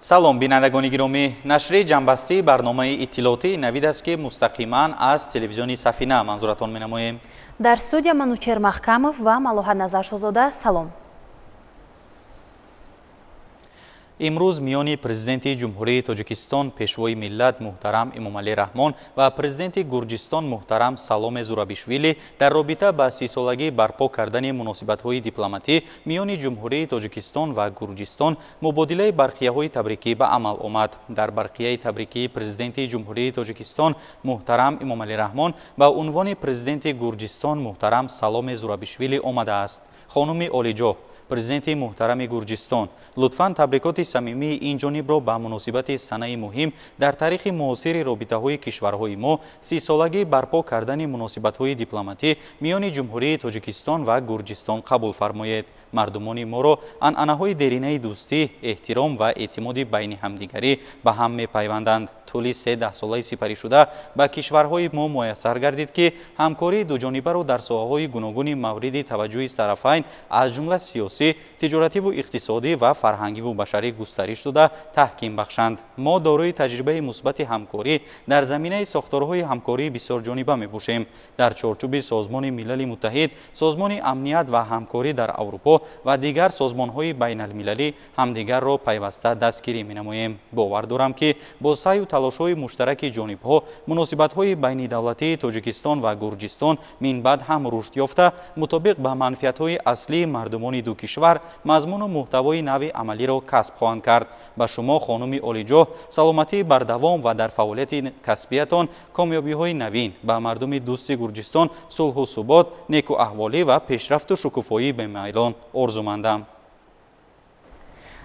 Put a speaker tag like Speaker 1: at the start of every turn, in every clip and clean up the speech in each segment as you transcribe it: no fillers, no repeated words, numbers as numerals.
Speaker 1: Салом, бинандагони гиромӣ. Нашри ҷамъбастии барномаи иттилоотии Навид аст, ки мустақиман аз телевизиони Сафина манзуратон менамоем.
Speaker 2: Дар студия Манучер Маҳкамов ва Малоҳат Назаршозода. Салом.
Speaker 1: Имрӯз миёни президенти Ҷумҳурии Тоҷикистон, пешвои миллат муҳтарам Эмомалӣ Раҳмон ва президенти Гурҷистон муҳтарам Саломе Зурабишвили дар робита ба 30-солагӣ барпо кардани муносибатҳои дипломатӣ миёни Ҷумҳурии Тоҷикистон ва Гурҷистон мубодилаи барқияҳои табрикӣ ба амал омад. Дар барқияи табрикии президенти Ҷумҳурии Тоҷикистон муҳтарам Эмомалӣ Раҳмон ба унвони президенти Гурҷистон муҳтарам Саломе Зурабишвили омадааст. Хонуми олиҷоҳ, президенти муҳтарами Гурҷистон, лутфан табрикоти самимии ин ҷонибро ба муносибати санаи муҳим дар таърихи муосири робитаҳои кишварҳои мо, 30-солагии барпо кардани муносибатҳои дипломатӣ миёни Ҷумҳурии Тоҷикистон ва Гурҷистон қабул фармоед. Мардумони моро анъанаҳои деринаи дӯстӣ, эҳтиром ва эътимоди байни ҳамдигарӣ ба ҳам мепайванданд. Тӯли се даҳсолаи сипаришуда ба кишварҳои мо муяссар гардид, ки ҳамкории дуҷонибаро дар соҳаҳои гуногуни мавриди таваҷҷӯҳи тарафайн, аз ҷумла сиёсӣ, тиҷоративу иқтисодӣ ва фарҳангиву башарӣ густариш дода таҳким бахшанд. Мо дорои таҷрибаи мусбати ҳамкорӣ дар заминаи сохторҳои ҳамкории бисёрҷониба мебошем. Дар чорчӯби Созмони Милали Муттаҳид, Созмони Амният ва ҳамкорӣ дар Аврупо ва дигар созмонҳои байналмилалӣ ҳамдигарро пайваста дастгирӣ менамоем. Бовар дорам, ки бо саъю талошҳои муштараки ҷонибҳо муносибатҳои байнидавлатии Тоҷикистон ва Гурҷистон минбаъд ҳам рушд ёфта, мутобиқ ба манфиатҳои аслии мардумони ду кишвар мазмуну муҳтавои нави амалиро касб хоҳанд кард. Ба шумо, хонуми олиҷоҳ, саломатии бардавом ва дар фаъолияти касбиятон комёбиҳои навин, ба мардуми дӯсти Гурҷистон сулҳу субот, некуаҳволӣ ва пешрафту шукуфоии бемайлон орзумандам.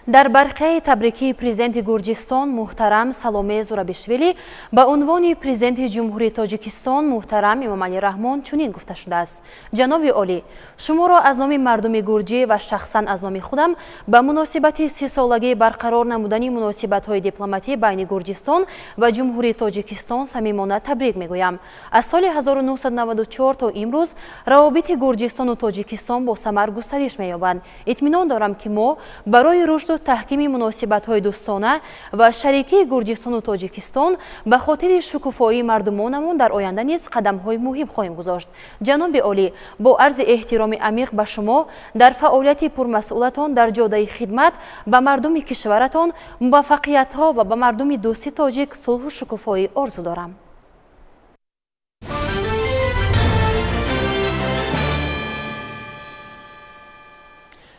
Speaker 2: Дар барқияи табрикии президенти Гурҷистон муҳтарам Саломе Зурабишвили ба унвони президенти Ҷумҳурии Тоҷикистон муҳтарам Эмомалӣ Раҳмон чунин гуфта шудааст. Ҷаноби олӣ, шуморо аз номи мардуми гурҷӣ ва шахсан аз номи худам ба муносибати 30-солагии барқарор намудани муносибатҳои дипломатӣ байни Гурҷистон ва Ҷумҳурии Тоҷикистон самимона табрик мегӯям. Аз соли 1994 то имрӯз равобити Гурҷистону Тоҷикистон бо самар густариш меёбанд. Итминон дорам, ки мо барои рушду таҳкими муносибатҳои дӯстона ва шарикии Гурҷистону Тоҷикистон ба хотири шукуфоии мардумонамон дар оянда низ қадамҳои муҳим хоҳем гузошт. Ҷаноби олӣ, бо арзи эҳтироми амиқ ба шумо дар фаъолияти пурмасъулатон дар ҷодаи хидмат ба мардуми кишваратон муваффақиятҳо ва ба мардуми дӯсти тоҷик сулҳу шукуфоӣ орзу дорам.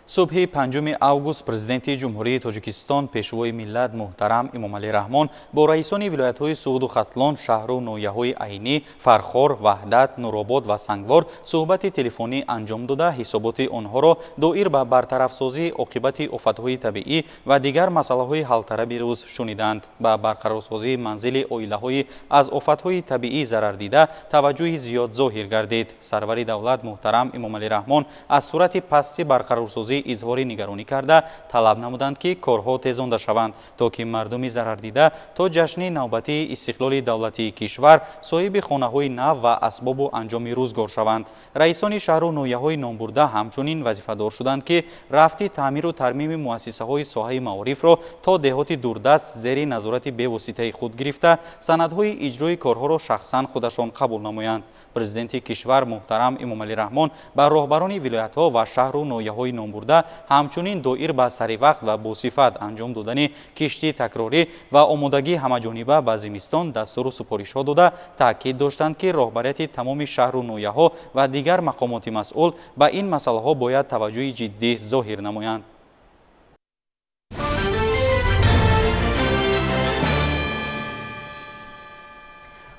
Speaker 1: Субҳи 5 август президенти Ҷумҳурии Тоҷикистон, пешвои миллат муҳтарам Эмомалӣ Раҳмон бо раисони вилоятҳои Суғду Хатлон, шаҳру ноҳияҳои Айнӣ, Фархор, Ваҳдат, Нуробод ва Сангвор суҳбати телефонӣ анҷом дода, ҳисоботи онҳоро доир ба бартарафсозии оқибати офатҳои табиӣ ва дигар масъалаҳои ҳалталаби рӯз шуниданд. Ба барқарорсозии манзили оилаҳои аз офатҳои табиӣ зарардида таваҷҷӯҳи зиёд зоҳир гардид. Сарвари давлат муҳтарам Эмомалӣ Раҳмон аз сурати пасти барқарорсозӣ изҳори нигаронӣ карда, талаб намуданд, ки корҳо тезонда шаванд, то ки мардуми зарардида то ҷашни навбатии истиқлоли давлатии кишвар соҳиби хонаҳои нав ва асбобу анҷоми рӯзгор шаванд. Раисони шаҳру ноҳияҳои номбурда ҳамчунин вазифадор шуданд, ки рафти таъмиру тармими муассисаҳои соҳаи маорифро то деҳоти дурдаст зери назорати бевоситаи худ гирифта, санадҳои иҷрои корҳоро шахсан худашон қабул намоянд. Президенти кишвар муҳтарам Эмомалӣ Раҳмон ба роҳбарони вилоятҳо ва шаҳру ноҳияҳои номбурда ҳамчунин доир ба саривақт ва босифат анҷом додани кишти такрорӣ ва омодагии ҳамаҷониба ба зимистон дастуру супоришҳо дода, таъкид доштанд, ки роҳбарияти тамоми шаҳру ноҳияҳо ва дигар мақомоти масъул ба ин масъалаҳо бояд таваҷҷӯҳи ҷиддӣ зоҳир намоянд.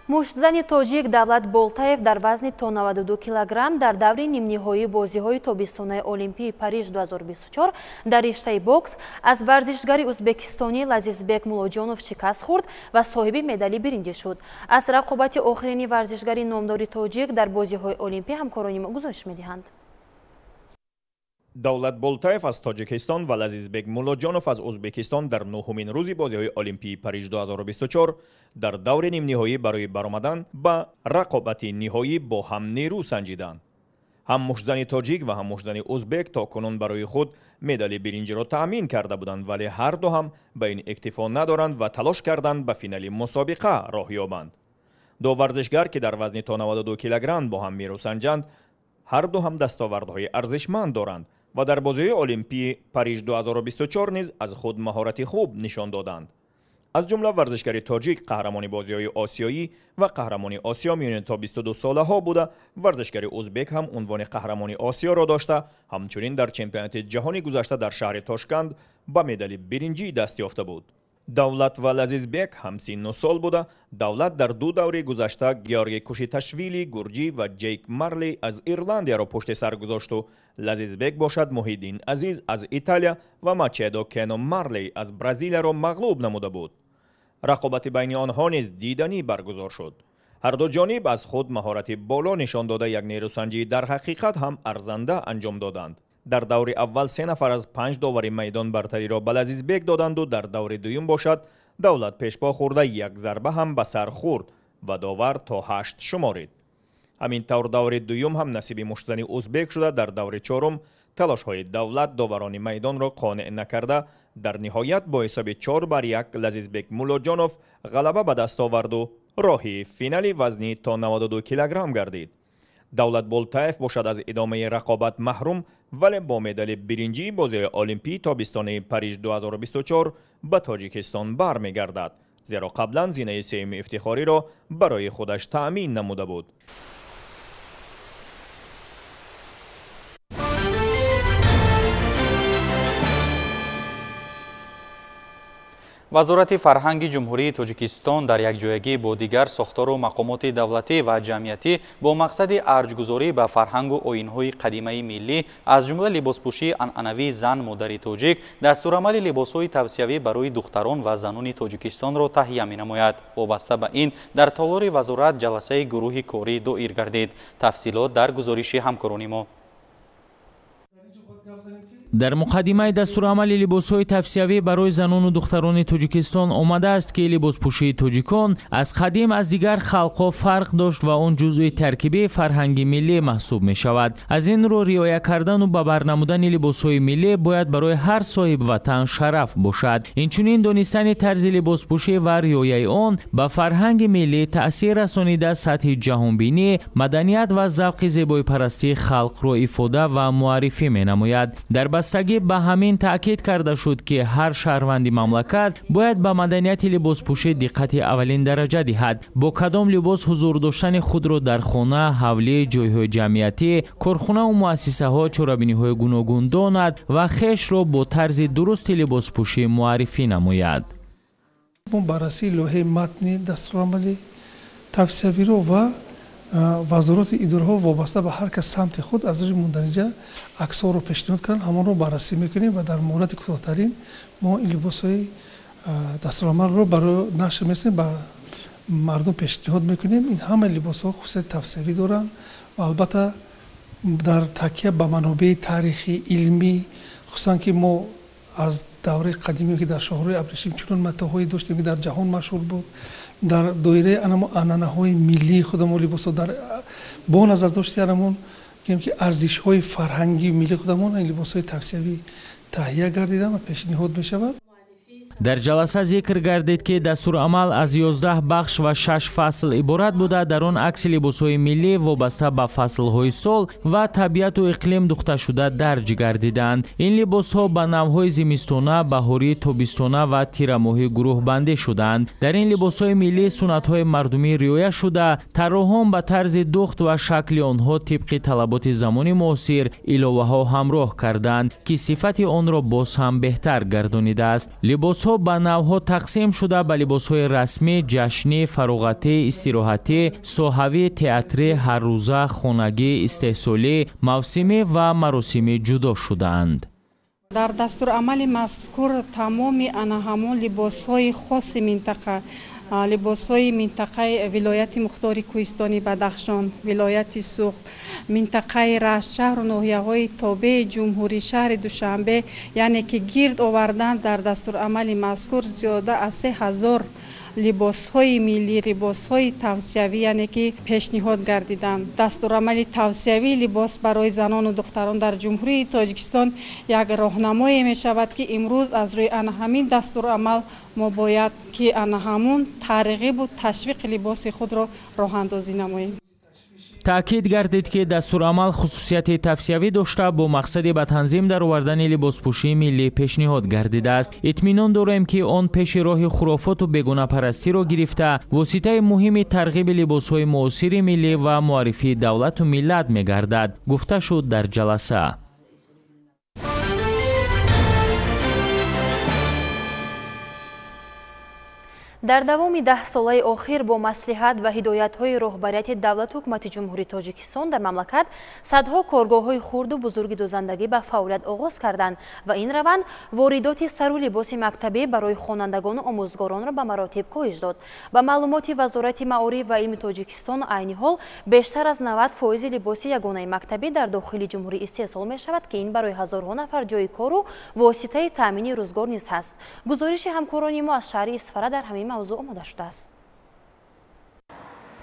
Speaker 2: Муштзани тоҷик Давлат Болтаев дар вазни то 92 килограмм дар даври нимниҳоии бозиҳои тобистонаи Олимпии Париж 2024 дар риштаи бокс аз варзишгари ӯзбекистонӣ Лазизбек Мулоҷонов шикаст хӯрд ва соҳиби медали биринҷӣ шуд. Аз рақобати охирини варзишгари номдори тоҷик дар бозиҳои Олимпӣ ҳамкорони мо гузориш медиҳанд.
Speaker 3: Давлат Болтаев аз Тоҷикистон ва Лазизбек Муллоҷонов аз Ӯзбекистон дар нуҳумин рӯзи бозиҳои Олимпии Париж 2024 дар даври нимниҳоӣ барои баромадан ба рақобати ниҳоӣ бо ҳам нерӯ санҷиданд. Ҳам муштзани тоҷик ва ҳам муштзани узбек то кунун барои худ медали биринҷиро таъмин карда буданд, вале ҳар ду ҳам ба ин иктифо надоранд ва талош карданд ба финали мусобиқа роҳ ёбанд. Ду варзишгар, ки дар вазни то 92 килограмм бо ҳам мерӯсанҷанд, ҳар ду ҳам дастовардҳои арзишманд доранд ва дар бозиҳои Олимпии Париж 2024 низ аз худ маҳорати хуб нишон доданд. Аз ҷумла варзишгари тоҷик қаҳрамони бозиҳои осиёӣ ва қаҳрамони Осиё миёни то 22 солаҳо буда, варзишгари узбек ҳам унвони қаҳрамони Осиёро дошта, ҳамчунин дар чемпионати ҷаҳони гузашта дар шаҳри Тошканд ба медали биринҷӣ даст ёфта буд. Давлат ва Лазизбек ҳам синну сол буда, Давлат дар ду даври гузашта Георгий Кушиташвили гурҷӣ ва Ҷейк Марли аз Ирландияро пушти сар гузошту Лазизбек бошад Муҳиддин Азиз аз Италия ва Мачедо Кено Марли аз Бразилияро мағлуб намуда буд. Рақобати байни онҳо низ диданӣ баргузор шуд. Ҳар ду ҷониб аз худ маҳорати боло нишон дода, як нерӯсанҷӣ дар ҳақиқат ҳам арзанда анҷом доданд. Дар даври аввал 3 нафар аз 5 довари майдон бартариро ба Лазизбек доданду дар даври дуюм бошад Давлат пешпо хӯрда як зарба ҳам ба сар хӯрд ва довар то 8 шуморид. Ҳамин тавр даври дуюм ҳам насиби муштзани узбек шуда, дар даври чорум талошҳои Давлат доварони майдонро қонеъ накарда, дар ниҳоят бо ҳисоби 4-1 Лазизбек Муллоҷонов ғалаба ба даст оварду роҳи финали вазни то 92 килограмм гардид. Давлат Болтаев бошад аз идомаи рақобат маҳрум, вале бо медали биринҷии бозиҳои Олимпии тобистонаи Париж 2024 ба Тоҷикистон бармегардад, зеро қаблан зинаи сеюми ифтихориро барои худаш таъмин намуда буд.
Speaker 1: Вазорати фарҳанги Ҷумҳурии Тоҷикистон дар якҷоягӣ бо дигар сохтору мақомоти давлатӣ ва ҷамъиятӣ бо мақсади арҷгузорӣ ба фарҳангу оинҳои қадимаи миллӣ, аз ҷумла либоспӯшии анъанавии зан модари тоҷик, дастурамали либосҳои тавсиявӣ барои духтарон ва занони Тоҷикистонро таҳия менамояд. Вобаста ба ин дар толори вазорат ҷаласаи гурӯҳи корӣ доир гардид. Тафсилот дар гузориши ҳамкорони мо.
Speaker 4: Дар муқаддимаи дастурамали либосҳои тавсиявӣ барои занону духтарони Тоҷикистон омадааст, ки либоспӯшии тоҷикон аз қадим аз дигар халқҳо фарқ дошт ва он ҷузъи таркибии фарҳанги миллӣ маҳсуб мешавад. Аз ин рӯ риоя кардану ба бар намудани либосҳои миллӣ бояд барои ҳар соҳибватан шараф бошад. Инчунин донистани тарзи либоспӯшӣ ва риояи он ба фарҳанги миллӣ таъсир расонида сатҳи ҷаҳонбинӣ, маданият ва завқи зебоипарастии халқро ифода ва муаррифӣ менамояд. Дар бастагӣ ба ҳамин таъкид карда шуд, ки ҳар шаҳрванди мамлакат бояд ба маданияти либоспӯшӣ диққати аввалин дараҷа диҳад. Бо кадом либос ҳузур доштани худро дар хона, ҳавлӣ, ҷойҳои ҷамъиятӣ, корхонаву муассисаҳо, чорабиниҳои гуногун донад ва хешро бо тарзи дурусти либоспӯшӣ муаррифӣ намояд.
Speaker 5: Мо баррасии лоиҳаи матни дастурамали тавсиявиро ва вазорати идораҳо вобаста ба ҳар кас самти худ аз рӯи мундариҷа аксҳоро пешниҳод карданд, ҳамонро баррасӣ мекунем ва дар муҳлати кӯтоҳтарин мо ин либосҳои дастурамалро барои нашр мерасонем, ба мардум пешниҳод мекунем. Ин ҳама либосҳо хусусияти тавсиявӣ доранд ва албатта дар такя ба манобеи таърихӣ, илмӣ, хусусан ки мо аз давраи қадимӣ, ки дар шоҳрои Абрешим чунон матоъҳое доштем, ки дар ҷаҳон машҳур буд, дар доираи анамо анъанаҳои миллии худамон либосҳо дар бо назардошти анамон гӯем ки арзишҳои фарҳангии миллии худамон ин либосҳои тавсиявӣ таҳия гардида ва пешниҳод мешавад.
Speaker 4: Дар ҷаласа зикр гардид, ки дастурамал аз 11 бахш ва 6 фасл иборат буда, дар он акси либосҳои миллӣ вобаста ба фаслҳои сол ва табиату иқлим духташуда дарҷ гардиданд. Ин либосҳо ба навъҳои зимистона, баҳорӣ, тобистона ва тирамоҳӣ гурӯҳбандӣ шуданд. Дар ин либосҳои миллӣ суннатҳои мардумӣ риоя шуда, тарроҳон ба тарзи духт ва шакли онҳо тибқи талаботи замони муосир иловаҳо ҳамроҳ карданд, ки сифати онро боз ҳам беҳтар гардонидааст. Либосҳо ба навъҳо тақсим шуда ба либосҳои расмӣ, ҷашнӣ, фароғатӣ, истироҳатӣ, соҳавӣ, театрӣ, ҳаррӯза, хонагӣ, истеҳсолӣ, мавсимӣ ва маросимӣ ҷудо шудаанд.
Speaker 6: Дар дастурамали мазкур тамоми ана ҳамон либосҳои хоси минтақа, либосҳои минтақаи вилояти мухтори кӯҳистони Бадахшон, вилояти Суғд, минтақаи Рашт, шаҳру ноҳияҳои тобеи ҷумҳурӣ, шаҳри Душанбе, яъне ки гирд овардан дар дастурамали мазкур зиёда аз 3000 либосҳои миллӣ, либосҳои тавсиявӣ, яъне ки пешниҳод гардиданд. Дастурамали тавсиявии либос барои занону духтарон дар Ҷумҳурии Тоҷикистон як роҳнамое мешавад, ки имрӯз аз рӯи ана ҳамин дастурамал мо бояд ки ана ҳамун тарғибу ташвиқи либоси худро роҳандозӣ намоем.
Speaker 4: Таъкид гардид, ки дастурамал хусусияти тавсиявӣ дошта, бо мақсади ба танзим даровардани либоспӯшии миллӣ пешниҳод гардидааст. Итминон дорем, ки он пеши роҳи хурофоту бегонапарастиро гирифта, воситаи муҳими тарғиби либосҳои муосири миллӣ ва муаррифии давлату миллат мегардад, гуфта шуд дар ҷаласа.
Speaker 2: Дар давоми 10 солаи охир бо маслиҳат ва ҳидоятҳои роҳбарияти давлату ҳукумати Ҷумҳурии Тоҷикистон дар мамлакат садҳо коргоҳҳои хурду бузурги дӯзандагӣ ба фаъолият оғоз карданд ва ин раванд воридоти сару либоси мактабӣ барои хонандагону омӯзгоронро ба маротиб коҳиш дод. Ба маълумоти Вазорати маориф ва илми Тоҷикистон, айни ҳол бештар аз 90% либоси ягонаи мактабӣ дар дохили ҷумҳурӣ истеҳсол мешавад, ки ин барои ҳазорҳо нафар ҷойи кору воситаи таъмини рӯзгор низ ҳаст. Гузориши ҳамкорони мо аз шаҳри Исфара дар ҳамин мавзӯъ омода шудааст.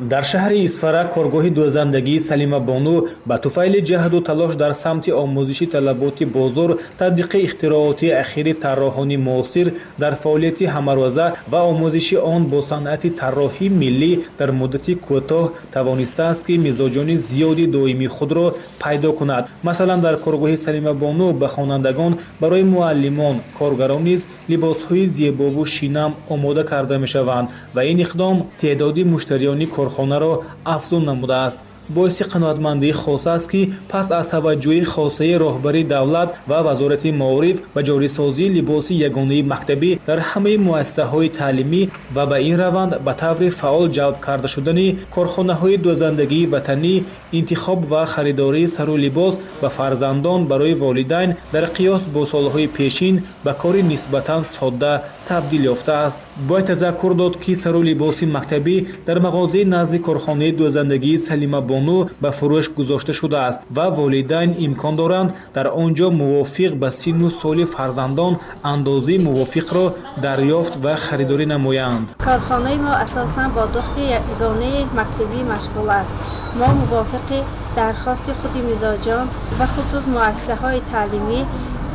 Speaker 7: Дар шаҳри Исфара коргоҳи дӯзандагии Салимабону ба туфайли ҷаҳду талош дар самти омӯзиши талаботи бозор, татбиқи ихтирооти ахири тарроҳони муосир дар фаъолияти ҳамарӯза ва омӯзиши он бо санъати тарроҳии миллӣ дар муддати кӯтоҳ тавонистааст, ки мизоҷони зиёди доимии худро пайдо кунад. Масалан, дар коргоҳи Салимабону ба хонандагон, барои муаллимон, коргарон низ либосҳои зебову шинам омода карда мешаванд ва ин иқдом теъдоди муштариёни корхонаро афзун намудааст. Боиси қаноатмандии хоса аст, ки пас аз таваҷҷӯҳи хосаи роҳбари давлат ва Вазорати маориф ба ҷорисозии либоси ягонаи мактабӣ дар ҳамаи муассисаҳои таълимӣ ва ба ин раванд ба таври фаъол ҷалб карда шудани корхонаҳои дӯзандагии ватанӣ, интихоб ва харидории сару либос ба фарзандон барои волидайн дар қиёс бо солҳои пешин ба кори нисбатан содда табдил ёфтааст. Бояд тазаккур дод, ки сару либоси мактабӣ дар мағозаи назди корхонаи дӯзандагии Салимабону ба фурӯш гузошта шудааст ва волидайн имкон доранд дар он ҷо мувофиқ ба синну соли фарзандон андозаи мувофиқро дарёфт ва харидорӣ намоянд.
Speaker 8: Корхонаи мо асосан бо духти ягонаи мактабӣ машғул аст. Мо мувофиқи дархости худи мизоҷон, бахусус муассисаҳои таълимӣ,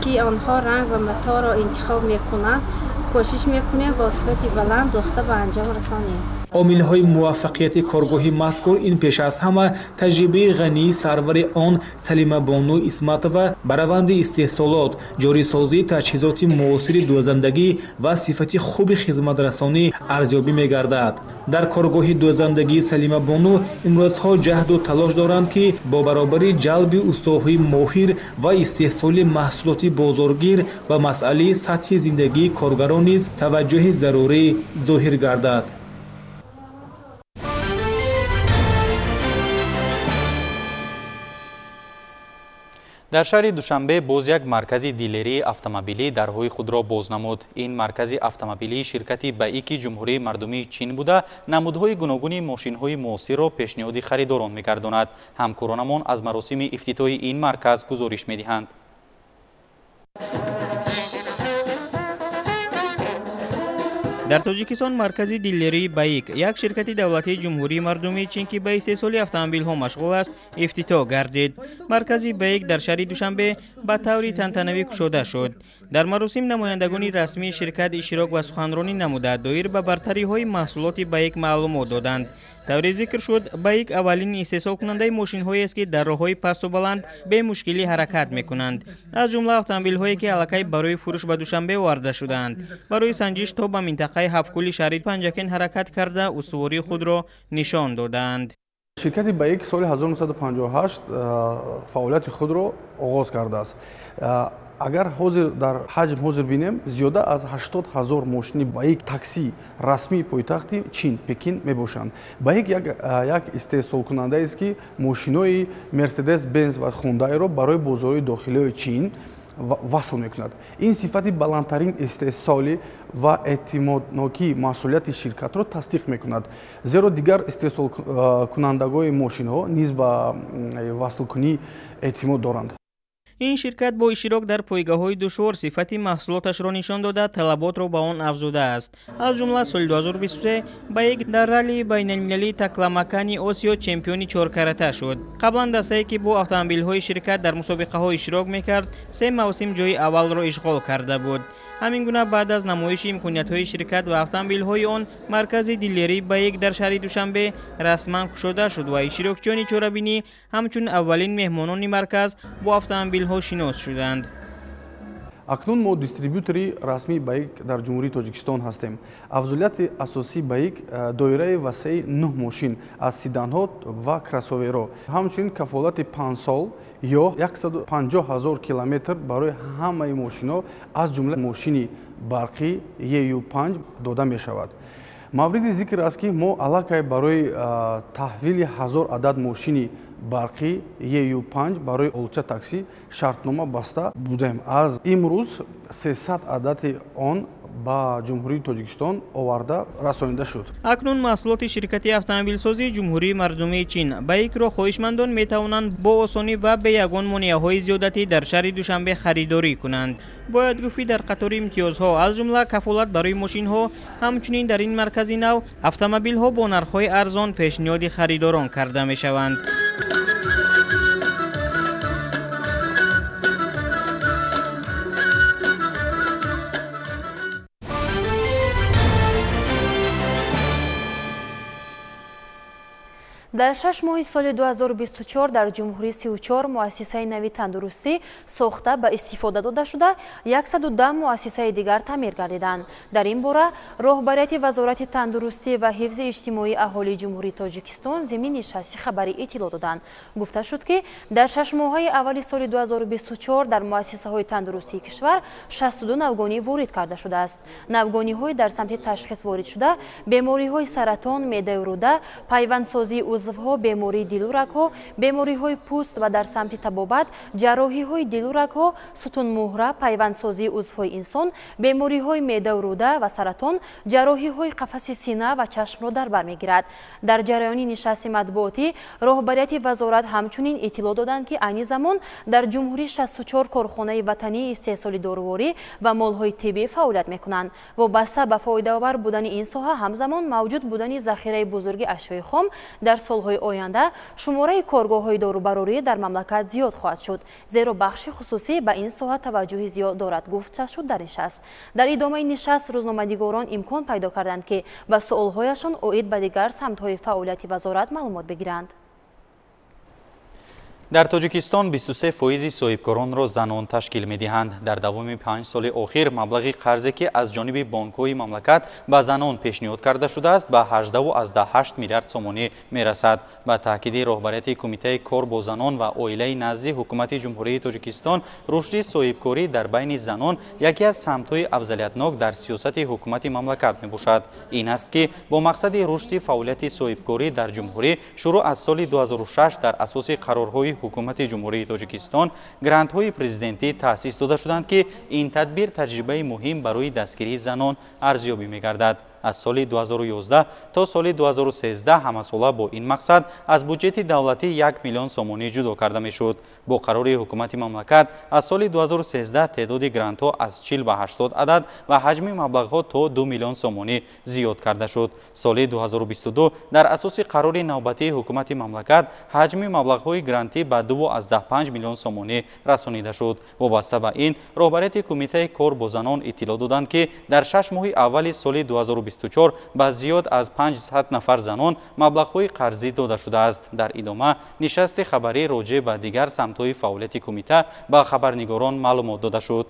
Speaker 8: ки онҳо ранг ва маторо интихоб мекунанд, кӯшиш мекунем бо сифати баланд духта ба анҷом расонем.
Speaker 7: Омилҳои муваффақияти коргоҳи мазкур ин пеш аз ҳама таҷрибаи ғании сарвари он Салимабону Исматова ба раванди истеҳсолот, ҷорисозии таҷҳизоти муосири дӯзандагӣ ва сифати хуби хизматрасонӣ арзёбӣ мегардад. Дар коргоҳи дӯзандагии Салимабону имрӯзҳо ҷаҳду талош доранд, ки бо баробари ҷалби устоҳои моҳир ва истеҳсоли маҳсулоти бозоргир ба масъалаи сатҳи зиндагии коргарон низ таваҷҷӯҳи зарурӣ зоҳир гардад.
Speaker 1: Дар шаҳри Душанбе боз як маркази дилерии автомобилӣ дарҳои худро боз намуд. Ин маркази автомобилии ширкати Баики Ҷумҳурии Мардумии Чин буда, намудҳои гуногуни мошинҳои муосирро пешниҳоди харидорон мегардонад. Ҳамкоронамон аз маросими ифтитоҳи ин марказ гузориш медиҳанд.
Speaker 9: Дар Тоҷикистон маркази дилерии Баик, як ширкати давлатии Ҷумҳурии Мардумии Чин, ки ба истеҳсоли автомобилҳо машғул аст, ифтитоҳ гардид. Маркази Баик дар шаҳри Душанбе ба таври тантанавӣ кушода шуд. Дар маросим намояндагони расмии ширкат иштирок ва суханронӣ намуда, доир ба бартариҳои маҳсулоти Баик маълумот доданд. Тавре зикр шуд, Баик аввалин истеҳсолкунандаи мошинҳоест, ки дар роҳҳои пасту баланд бемушкилӣ ҳаракат мекунанд. Аз ҷумла автомобилҳое, ки аллакай барои фурӯш ба Душанбе оварда шудаанд, барои санҷиш то ба минтақаи Ҳафткӯли шаҳри Панҷакент ҳаракат карда, устувории худро нишон додаанд.
Speaker 10: Ширкати Баик соли 1958 фаъолияти худро оғоз кардааст. Агар ҳозир дар ҳаҷм ҳозир бинем, зиёда аз 80 ҳазор мошини Баик таксии расмии пойтахти Чин, Пекин мебошанд. Баик як истеҳсолкунандаест, ки мошинои Мерседес, Бенз ва Хундайро барои бозорҳои дохилии Чин васл мекунад. Ин сифати баландтарин истеҳсолӣ ва эътимоднокии масъулияти ширкатро тасдиқ мекунад, зеро дигар истеҳсолкунандагони мошинҳо низ ба васлкунӣ эътимод доранд.
Speaker 9: Ин ширкат бо иштирок дар пойгаҳои душвор сифати маҳсулоташро нишон дода, талаботро ба он афзудааст. Аз ҷумла соли 2023 БАИК дар раллии байналмилалии Такламакани Осиё чемпиони чоркарата шуд. Қаблан дастае, ки бо автомобилҳои ширкат дар мусобиқаҳо иштирок мекард, 3 мавсим ҷои аввалро ишғол карда буд. Ҳамин гуна баъд аз намоиши имкониятҳои ширкат ва автомобилҳои он, маркази дилерии БАИК дар шаҳри Душанбе расман кушода шуд ва иштирокчиёни чорабинӣ ҳамчун аввалин меҳмонони марказ бо автомобилҳо шинос шуданд.
Speaker 10: Акнун мо дистрибютори расмии БАИК дар Ҷумҳурии Тоҷикистон ҳастем. Афзалияти асосии БАИК доираи васеи 9 мошин аз седанҳо ва кроссоверҳо, ҳамчунин кафолати 5 сол ё 150 000 километр барои ҳамаи мошинҳо, аз ҷумла мошини барқӣ EU5 дода мешавад. Мавриди зикр аст, ки мо аллакай барои таҳвили 1000 адад мошини барқӣ EU5 барои олуча таксӣ шартнома баста будем. Аз имрӯз 300 адади он ба Ҷумҳурии Тоҷикистон оварда расонида шуд.
Speaker 9: Акнун маҳсулоти ширкати автомобилсозии Ҷумҳурии Мардумии Чин БАИКро хоҳишмандон метавонанд бо осонӣ ва бе ягон монеаҳои зиёдатӣ дар шаҳри Душанбе харидорӣ кунанд. Бояд гуфт, дар қатори имтиёзҳо, аз ҷумла кафолат барои мошинҳо, ҳамчунин дар ин маркази нав автомобилҳо бо нархҳои арзон пешниҳоди харидорон карда мешаванд.
Speaker 2: Дар 6 моҳи соли 2024 дар ҷумҳурӣ 34 муассисаи нави тандурустӣ сохта ба истифода дода шуда, 110 муассисаи дигар таъмир гардиданд. Дар ин бора роҳбарияти Вазорати тандурустӣ ва ҳифзи иҷтимоии аҳолии Ҷумҳурии Тоҷикистон зимни нишасти хабарӣ иттилоъ доданд. Гуфта шуд, ки дар 6 моҳаи аввали соли 2024 дар муассисаҳои тандурустии кишвар 62 навгонӣ ворид карда шудааст. Навгониҳои дар самти ташхис ворид шуда бемориҳои саратон, меъдаю рӯда, пайвандсозии узвҳо, бемории дилу рагҳо, бемориҳои пӯст ва дар самти табобат, ҷарроҳиҳои дилу рагҳо, сутунмуҳра, пайвандсозии узвҳои инсон, бемориҳои меъдаю рӯда ва саратон, ҷарроҳиҳои қафаси сина ва чашмро дар бар мегирад. Дар ҷараёни нишасти матбуотӣ роҳбарияти вазорат ҳамчунин иттилоъ доданд, ки айни замон дар ҷумҳурӣ 64 корхонаи ватании истеҳсоли доруворӣ ва молҳои тиббӣ фаъолият мекунанд. Вобаста ба фоидаовар будани ин соҳа, ҳамзамон мавҷуд будани захираи бузурги ашёи хом, дар солҳои оянда шумораи коргоҳҳои дорубарорӣ дар мамлакат зиёд хоҳад шуд, зеро бахши хусусӣ ба ин соҳа таваҷҷӯҳи зиёд дорад, гуфта шуд дар нишаст. Дар идомаи нишаст рӯзноманигорон имкон пайдо карданд, ки ба суолҳояшон оид ба дигар самтҳои фаъолияти вазорат маълумот бигиранд.
Speaker 1: Дар Тоҷикистон 23% соҳибкоронро занон ташкил медиҳанд. Дар давоми 5 соли охир маблағи қарзе, ки аз ҷониби бонкҳои мамлакат ба занон пешниҳод карда шудааст, ба 18,8 миллиард сомонӣ мерасад. Ба таъкиди роҳбарияти Кумитаи кор бо занон ва оилаи назди Ҳукумати Ҷумҳурии Тоҷикистон, рушди соҳибкорӣ дар байни занон яке аз самтҳои афзалиятнок дар сиёсати ҳукумати мамлакат мебошад. Ин аст, ки бо мақсади рушди фаъолияти соҳибкорӣ дар ҷумҳурӣ шурӯъ аз соли 2006 дар асоси қарорҳои Ҳукумати Ҷумҳурии Тоҷикистон грантҳои президентӣ таъсис дода шуданд, ки ин тадбир таҷрибаи муҳим барои дастгирии занон арзёбӣ мегардад. Аз соли 2011 то соли 2013 ҳамасола бо ин мақсад аз буҷети давлатӣ 1 миллион сомонӣ ҷудо карда мешуд. Бо қарори ҳукумати мамлакат аз соли 2013 теъдоди грантҳо аз 40 ба 80 адад ва ҳаҷми маблағҳо то 2 миллион сомонӣ зиёд карда шуд. Соли 2022 дар асоси қарори навбатии ҳукумати мамлакат ҳаҷми маблағҳои грантӣ ба 2,5 миллион сомонӣ расонида шуд. Вобаста ба ин, роҳбарияти Кумитаи кор бо занон иттилоъ доданд, ки дар 6 моҳи аввали соли 2024 ба зиёд аз 500 нафар занон маблағҳои қарзӣ дода шудааст. Дар идома нишасти хабарӣ роҷеъ ба дигар самтҳои фаъолияти кумита ба хабарнигорон маълумот дода шуд.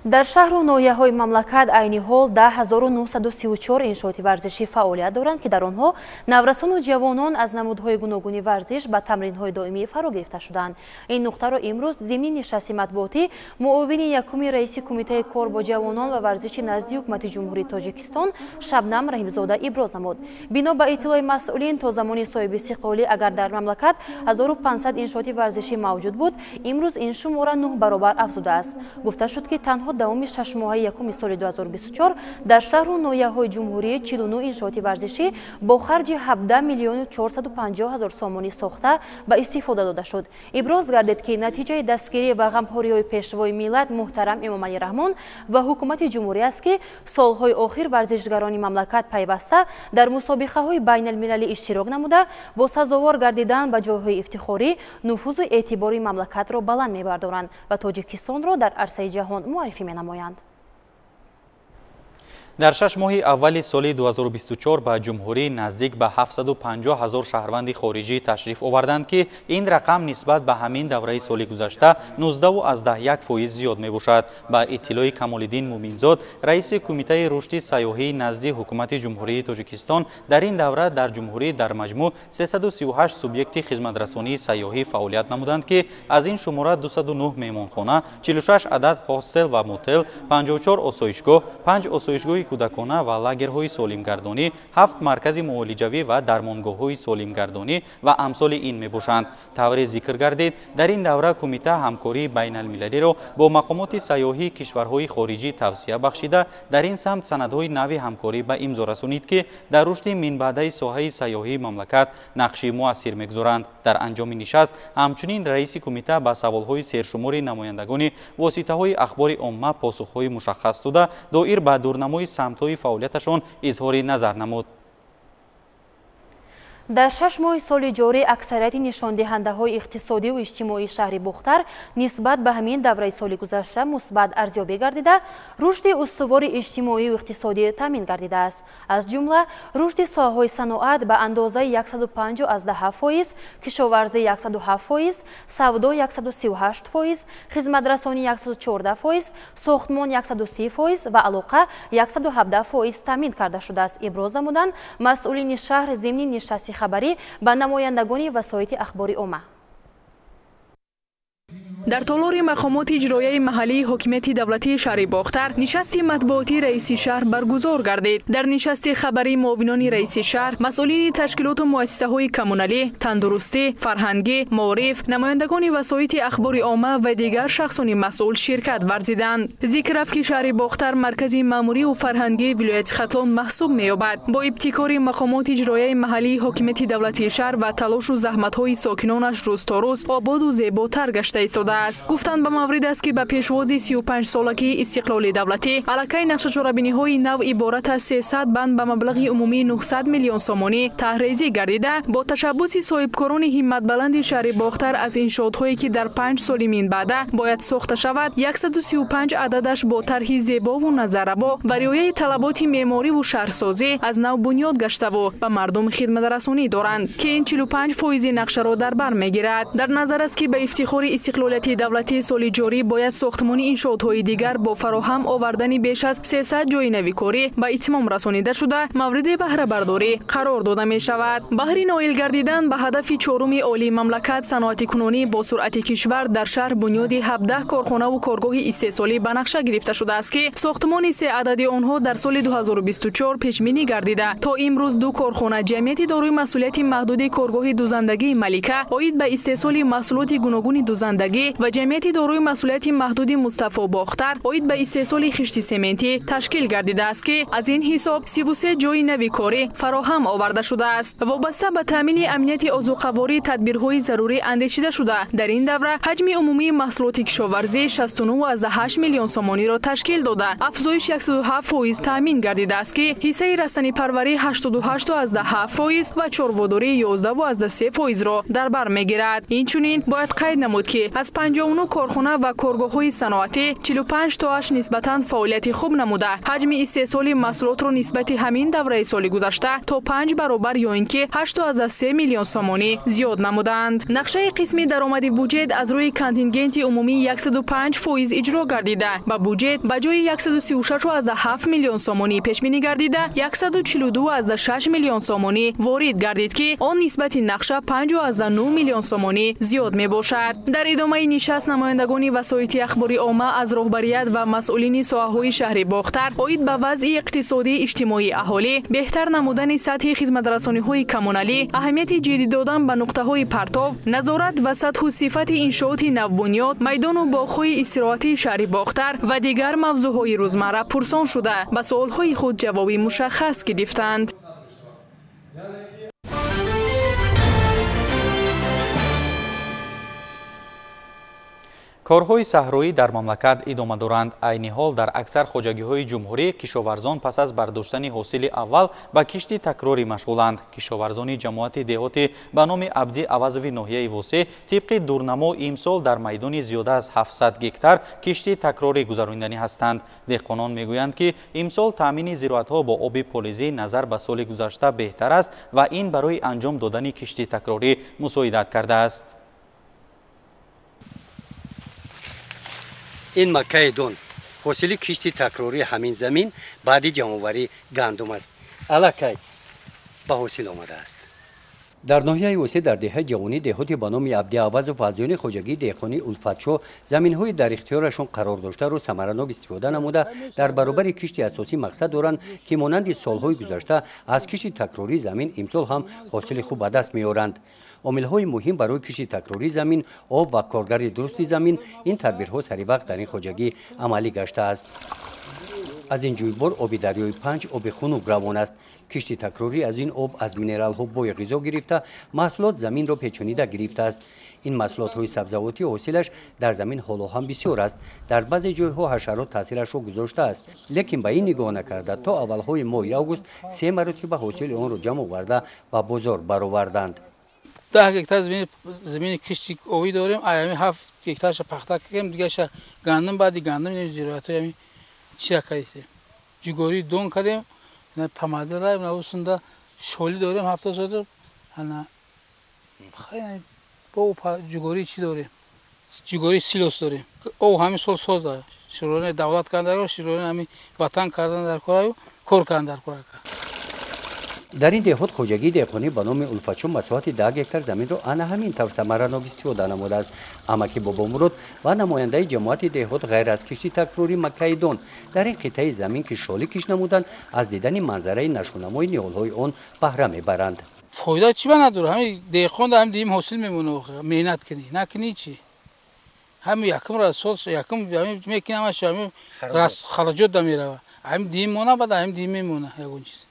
Speaker 2: Дар шаҳру ноҳияҳои мамлакат айни ҳол 10934 иншооти варзишӣ фаъолият доранд, ки дар онҳо наврасону ҷавонон аз намудҳои гуногуни варзиш ба тамринҳои доимӣ фаро гирифта шуданд. Ин нуқтаро имрӯз зимни нишасти матбуотӣ муовини якуми раиси Кумитаи кор бо ҷавонон ва варзиши назди Ҳукумати Ҷумҳурии Тоҷикистон Шабнам Раҳимзода иброз намуд. Бино ба иттилои масъулин, то замони соҳибистиқлолӣ агар дар мамлакат 1500 иншооти варзишӣ мавҷуд буд, имрӯз ин шумора 9 баробар афзудааст. Гуфта шуд, ки танҳо Танҳо давоми 6 моҳаи якуми соли 2024 дар шаҳру ноҳияҳои ҷумҳурӣ 49 иншооти варзишӣ бо харҷи 17 миллиону 450 ҳазор сомонӣ сохта ба истифода дода шуд. Иброз гардид, ки натиҷаи дастгирӣ ва ғамхориҳои пешвои миллат муҳтарам Эмомалӣ Раҳмон ва ҳукумати ҷумҳурӣ аст, ки солҳои охир варзишгарони мамлакат пайваста дар мусобиқаҳои байналмилалӣ иштирок намуда, бо сазовор гардидан ба ҷойҳои ифтихорӣ нуфузу эътибори мамлакатро баланд мебардоранд ва Тоҷикистонро дар арсаи ҷаҳон муаррифӣ менамоянд.
Speaker 1: Дар 6 моҳи аввали соли 2024 ба ҷумҳурӣ наздик ба 750 ҳазор шаҳрванди хориҷӣ ташриф оварданд, ки ин рақам нисбат ба ҳамин давраи соли гузашта 19,1% зиёд мебошад. Ба иттилои Камолиддин Муминзод, раиси Кумитаи рушди сайёҳии назди Ҳукумати Ҷумҳурии Тоҷикистон, дар ин давра дар ҷумҳурӣ дар маҷмӯъ 338 субъекти хизматрасонии сайёҳӣ фаъолият намуданд, ки аз ин шумора 209 меҳмонхона, 46 адад ҳостел ва мотел, 54 осоишгоҳ, 5 осоишгоҳи кӯдакона ва лагерҳои солимгардонӣ, 7 маркази муолиҷавӣ ва дармонгоҳҳои солимгардонӣ ва амсоли ин мебошанд. Тавре зикр гардид, дар ин давра кумита ҳамкории байналмилалиро бо мақомоти сайёҳии кишварҳои хориҷӣ тавсия бахшида, дар ин самт санадҳои нави ҳамкорӣ ба имзо расонид, ки дар рушди минбаъдаи соҳаи сайёҳии мамлакат нақши муассир мегузоранд. Дар анҷоми нишаст ҳамчунин раиси кумита ба саволҳои сершумори намояндагони воситаҳои ахбори омма посухҳои мушаххас дода, доир ба дурнамои самтҳои фаъолияташон изҳори назар намуд.
Speaker 2: Дар 6 моҳи соли ҷорӣ аксарияти нишондиҳандаҳои иқтисодиву иҷтимоии шаҳри Бохтар нисбат ба ҳамин давраи соли гузашта мусбат арзёбӣ гардида, рушди устувори иҷтимоию иқтисодӣ таъмин гардидааст. Аз ҷумла рушди соҳаҳои саноат ба андозаи 105,7%, кишоварзӣ 107%, савдо 138%, хизматрасонӣ 114%, сохтмон 130% ва алоқа 117% таъмин карда шудааст. Иброз намуданд масъулини шаҳр зимни нишасти хабарӣ ба намояндагони васоити ахбори омма.
Speaker 11: Дар толори мақомоти иҷроияи маҳаллии ҳокимияти давлатии шаҳри Бохтар нишасти матбуотии раиси шаҳр баргузор гардид. Дар нишасти хабарии муовинони раиси шаҳр, масъулини ташкилоту муассисаҳои коммуналӣ, тандурустӣ, фарҳангӣ, маориф, намояндагони васоити ахбори омма ва дигар шахсони масъул ширкат варзиданд. Зикр рафт, ки шаҳри Бохтар маркази маъмуриву фарҳангии вилояти Хатлон маҳсуб меёбад. Бо ибтикори мақомоти иҷроияи маҳаллии ҳокимияти давлатии шаҳр ва талошу заҳматҳои сокинонаш рӯз то рӯз ободу зеботар гашта истода аст. Гуфтанд ба маврид аст, ки ба пешвози 35-солагии истиқлоли давлатӣ аллакай нақшачорабиниҳои нав иборат аз 300 банд ба маблағи умумии 900 миллион сомонӣ таҳрезӣ гардида, бо ташаббуси соҳибкорони ҳимматбаланди шаҳри Бохтар аз иншоотҳое, ки дар 5 соли минбаъда бояд сохта шавад, 135 ададаш бо тарҳи зебову назаррабо ва риояи талаботи меъмориву шаҳрсозӣ аз нав бунёд гаштаву ба мардум хидматрасонӣ доранд, ки ин 45% нақшаро дар бар мегирад. Дар назар аст, ки ба ифтихори истиқлолияти давлатии соли ҷорӣ бояд сохтмони иншоотҳои дигар бо фароҳам овардани беш аз 300 ҷойи нави корӣ ба итмом расонида шуда, мавриди баҳрабардорӣ қарор дода мешавад. Баҳри ноил гардидан ба ҳадафи чоруми олии мамлакат саноатикунонӣ бо суръати кишвар дар шаҳр бунёди 17 корхонаву коргоҳи истеҳсолӣ ба нақша гирифта шудааст, ки сохтмони се адади онҳо дар соли 2024 пешбинӣ гардида, то имрӯз ду корхона ҷамъияти дорои масъулияти маҳдуди коргоҳи дузандагии Малика оид ба истеҳсоли маҳсулоти гуногуни дузандагӣ ва ҷамъияти дорои масъулияти маҳдуди Мустафо Бохтар оид ба истеҳсоли хишти сементӣ ташкил гардидааст, ки аз ин ҳисоб 33 ҷойи нави корӣ фароҳам оварда шудааст. Вобаста ба таъмини амнияти озуқаворӣ тадбирҳои зарурӣ андешида шуда, дар ин давра ҳаҷми умумии маҳсулоти кишоварзӣ 69,8 миллион сомониро ташкил дода, афзоиш 107% таъмин гардидааст, ки ҳиссаи растанипарварӣ 88,7% ва чорводорӣ 11,3%-ро дар бар мегирад. Инчунин бояд қайд намуд, ки аз 59 корхона ва коргоҳҳои саноатӣ 45 тоаш нисбатан фаъолияти хуб намуда, ҳаҷми истеҳсоли маҳсулотро нисбати ҳамин давраи соли гузашта то 5 баробар ё ин ки 8,3 миллион сомонӣ зиёд намуданд. Нақшаи қисми даромади буҷет аз рӯи контингенти умумӣ 105% иҷро гардида, ба буҷет ба ҷои 136,7 миллион сомонӣ пешбинӣ гардида, 142,6 миллион сомонӣ ворид гардид, ки он нисбати нақша 5,9 миллион сомонӣ зиёд мебошад. Дар идомаи Нишаст намояндагони васоити ахбори омма аз роҳбарият ва масъулини соҳаҳои шаҳри Бохтар оид ба вазъи иқтисодии иҷтимоии аҳолӣ, беҳтар намудани сатҳи хизматрасониҳои коммуналӣ, аҳамияти ҷиддӣ додан ба нуқтаҳои партов, назорат ва сатҳу сифати иншооти навбунёд, майдону боғҳои истироҳатии шаҳри Бохтар ва дигар мавзӯъҳои рӯзмарра пурсон шуда, ба суолҳои худ ҷавоби мушаххас гирифтанд.
Speaker 1: Корҳои саҳроӣ дар мамлакат идома доранд. Айни ҳол дар аксар хоҷагиҳои ҷумҳурӣ кишоварзон пас аз бардоштани ҳосили аввал ба кишти такрорӣ машғуланд. Кишоварзони ҷамоати деҳоти ба номи Абди Авазови ноҳияи Восеъ тибқи дурнамо имсол дар майдони зиёда аз 700 гектар кишти такрорӣ гузарониданӣ ҳастанд. Деҳқонон мегӯянд, ки имсол таъмини зироатҳо бо оби полизӣ назар ба соли гузашта беҳтар аст ва ин барои анҷом додани кишти такрорӣ мусоидат кардааст.
Speaker 12: Ин маккаи дон ҳосили кишти такрории ҳамин замин баъди ҷамъоварии гандум аст. Аллакай ба ҳосил омадааст. Дар ноҳияи Восеъ дар деҳаи ҷавонӣ деҳоти ба номи Абди Авазов аъзоёни хоҷагии деҳқонии Улфатшоҳ заминҳои дар ихтиёрашон қарор доштаро самаранок истифода намуда, дар баробари кишти асосӣ мақсад доранд, ки монанди солҳои гузашта аз кишти такрории замин имсол ҳам ҳосили хуб ба даст меоранд. Омилҳои муҳим барои кишти такрории замин, об ва коргари дурусти замин, ин тадбирҳо сари вақт дар ин хоҷагӣ амалӣ гаштааст. Аз ин ҷӯйбор оби дарёи Панҷ оби хунук равон аст. Кишти такрорӣ аз ин об аз минералҳо бои ғизо гирифта, маҳсулот заминро печонида гирифтааст. Ин маҳсулотҳои сабзавотӣ ҳосилаш дар замин ҳоло ҳам бисёр аст. Дар баъзе ҷойҳо ҳашарот таъсирашро гузоштааст, лекин ба ин нигоҳ накарда то аввалҳои моҳи август 3 маротиба ҳосили онро ҷамъ оварда ба бозор бароварданд.
Speaker 13: 10 гектар замини кишти овӣ дорем, ами 7 гектарша пахта кардем, дигарша гандум, баъди гандум зироатҳои ами чия кардем. Ҷугорӣ дон кардем, помадора, усунда шолӣ дорем, 70 соток, ана бо ҷугорӣ чӣ дорем? Ҷугорӣ силос дорем. Об ҳамин сол соза. Широни давлат кардан, широни ҳамин ватан кардан дар кораю, кор кардан дар кора.
Speaker 12: Дар ин деҳот хоҷагии деҳқонӣ ба номи Улфатшоҳ масоҳати 10 гектар заминро ана ҳамин тавр самаранок истифода намудааст. Амаки Бобомурод ва намояндаи ҷамоати деҳот ғайр аз кишти такрории маккаи дон дар ин қитъаи замин, ки шолӣ кишт намуданд, аз дидани манзараи нашунамои ниҳолҳои он баҳра мебаранд.
Speaker 13: Фоида чӣ ба надорад? Ҳамин деҳқон ҳам дим ҳосил мемонад, меҳнат кунӣ, накунӣ чӣ? Ҳамин якум сол якум мекунӣ, ҳамаш ҳамин хароҷот да меравад. Ҳамин дим мона, баъд ҳамин дим мемона ягон чиз.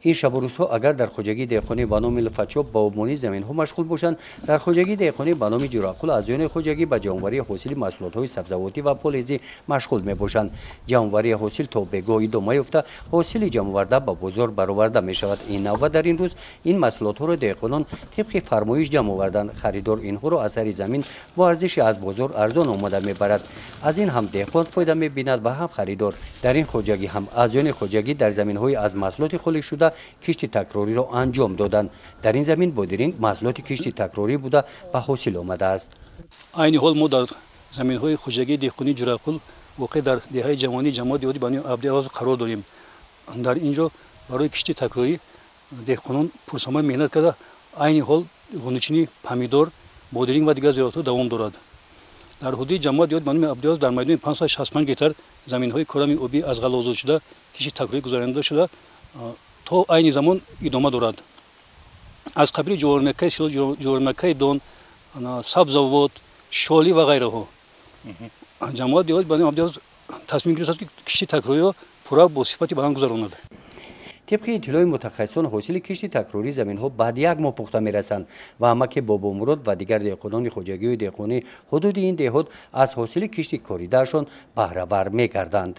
Speaker 12: Ин шабу рӯзҳо агар дар хоҷагии деҳқонӣ ба номи Улфатшоҳ ба обмонии заминҳо машғул бошанд, дар хоҷагии деҳқонӣ ба номи Ҷурақул аъзоёни хоҷагӣ ба ҷамъоварии ҳосили маҳсулотҳои сабзавотӣ ва полизӣ машғул мебошанд. Ҷамъоварии ҳосил то бегоҳ идома ёфта, ҳосили ҷамъоварда ба бозор бароварда мешавад. Ин навбат дар ин рӯз ин маҳсулотҳоро деҳқонон тибқи фармоиш ҷамъ оварданд. Харидор инҳоро аз сари замин бо арзиши аз бозор арзон омода мебарад. Аз ин ҳам деҳқон фоида мебинад ва ҳам харидор. Дар ин хоҷагӣ ҳам аъзоёни хоҷагӣ дар заминҳои аз маҳсулоти холӣ шуда кишти такрориро анҷом доданд. Дар ин замин бодиринг маҳсулоти кишти такрорӣ буда ба ҳосил омадааст.
Speaker 14: Айни ҳол мо дар заминҳои хоҷагии деҳқонии Ҷурақул воқеъ дар деҳаи ҷавонии ҷамоати деҳоти ба номи Абди Авазов қарор дорем. Дар ин ҷо барои кишти такрорӣ деҳқонон пурсамар меҳнат карда, айни ҳол ғунучинии помидор, бодиринг ва дигар зироатҳо давом дорад. Дар ҳудуди ҷамоати деҳоти ба номи Абди Авазов дар майдони 565 гектар заминҳои корами обӣ аз ғалла озод шуда, кишти такрорӣ гузаронида шуда то айни замон идома дорад. Аз қабили ҷуворимаккаи силос, ҷуворимаккаи дон, сабзавот, шолӣ ва ғайраҳо. Ҷамоат деҳоти ба номи Абди Авазов тасмим гирифтааст, ки кишти такрориро пурра бо сифати баланд гузаронад.
Speaker 12: Тибқи иттилои мутахассисон ҳосили кишти такрории заминҳо баъди як моҳ пухта мерасанд ва амаки Бобомурод ва дигар деҳқонони хоҷагиҳои деҳқонӣ ҳудуди ин деҳот аз ҳосили кишти коридаашон баҳравар мегарданд.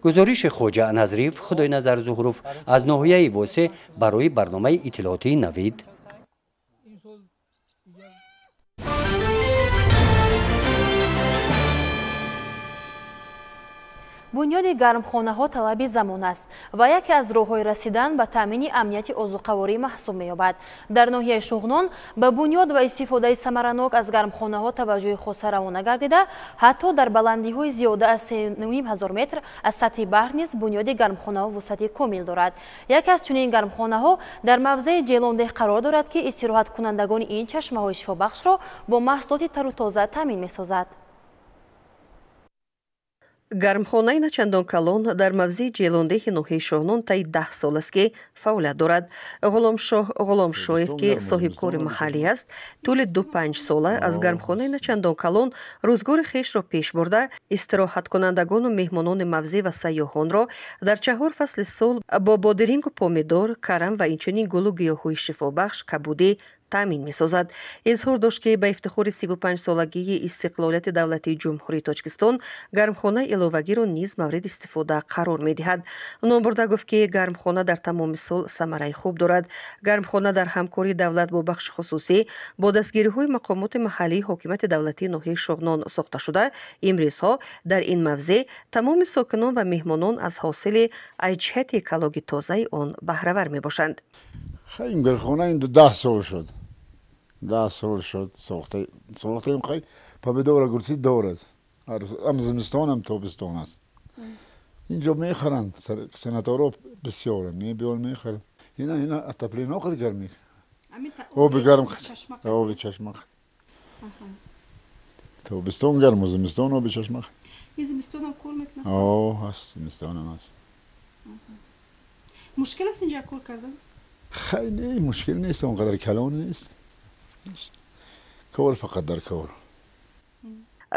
Speaker 12: Гузориши Хоҷа Назриев, Худойназар Зуҳуров аз ноҳияи Восеъ барои барномаи иттилоотии Навид.
Speaker 2: Бунёди гармхонаҳо талаби замон аст ва яке аз роҳҳои расидан ба таъмини амнияти озуқаворӣ маҳсуб меёбад. Дар ноҳияи Шуғнон ба бунёд ва истифодаи самаранок аз гармхонаҳо таваҷҷӯҳи хоса равона гардида, ҳатто дар баландиҳои зиёда аз 3,5 ҳазор метр аз сатҳи баҳр низ бунёди гармхонаҳо вусъати комил дорад. Яке аз чунин гармхонаҳо дар мавзеи Ҷелондеҳ қарор дорад, ки истироҳаткунандагони ин чашмаҳои шифобахшро бо маҳсулоти тару тоза таъмин месозад.
Speaker 15: Гармхонаи начандон калон дар мавзеи Ҷелондеҳи ноҳияи Шуғнон таи 10 сол аст, ки фаъолият дорад. Ғуломшоҳ Ғуломшоев, ки соҳибкори маҳаллӣ аст, тӯли 2-5 сола аз гармхонаи начандон калон рӯзгори хешро пеш бурда, истироҳаткунандагону меҳмонони мавзеъ ва сайёҳонро дар 4 фасли сол бо бодирингу помидор, карам ва инчунин гулу гиёҳҳои шифобахш, кабудӣ таъмин месозад. Изҳор дошт, ки ба ифтихори 35-солагии истиқлолияти давлатии Ҷумҳурии Тоҷикистон гармхонаи иловагиро низ мавриди истифода қарор медиҳад. Номбурда гуфт, ки гармхона дар тамоми сол самараи хуб дорад. Гармхона дар ҳамкории давлат бо бахши хусусӣ бо дастгириҳои мақомоти маҳаллии ҳокимияти давлатии ноҳияи Шуғнон сохта шуда, имрӯзҳо дар ин мавзеъ тамоми сокинон ва меҳмонон аз ҳосили аз ҷиҳати экологи тозаи он баҳравар мебошанд.
Speaker 16: Ин гармхона ин 10 сол шуд. 10 сол шуд сохтаем. Хай помидор огурцы дорад. Ам зимистон, ам тобистон аст. Инҷо мехаранд, сенаторо бисёр мебиён мехаранд. Ина отопление хад гарм мекунад. Оби гарм, оби чашма. Тобистон гарм, зимистон оби чашма.
Speaker 6: Ин зимистонам кор мекунад?
Speaker 16: О, ҳаст, зимистонам ҳаст.
Speaker 6: Мушкил аст инҷа кор кардан?
Speaker 16: Хай не, мушкил нест, он қадар калон нест. Кор фақат дар кор.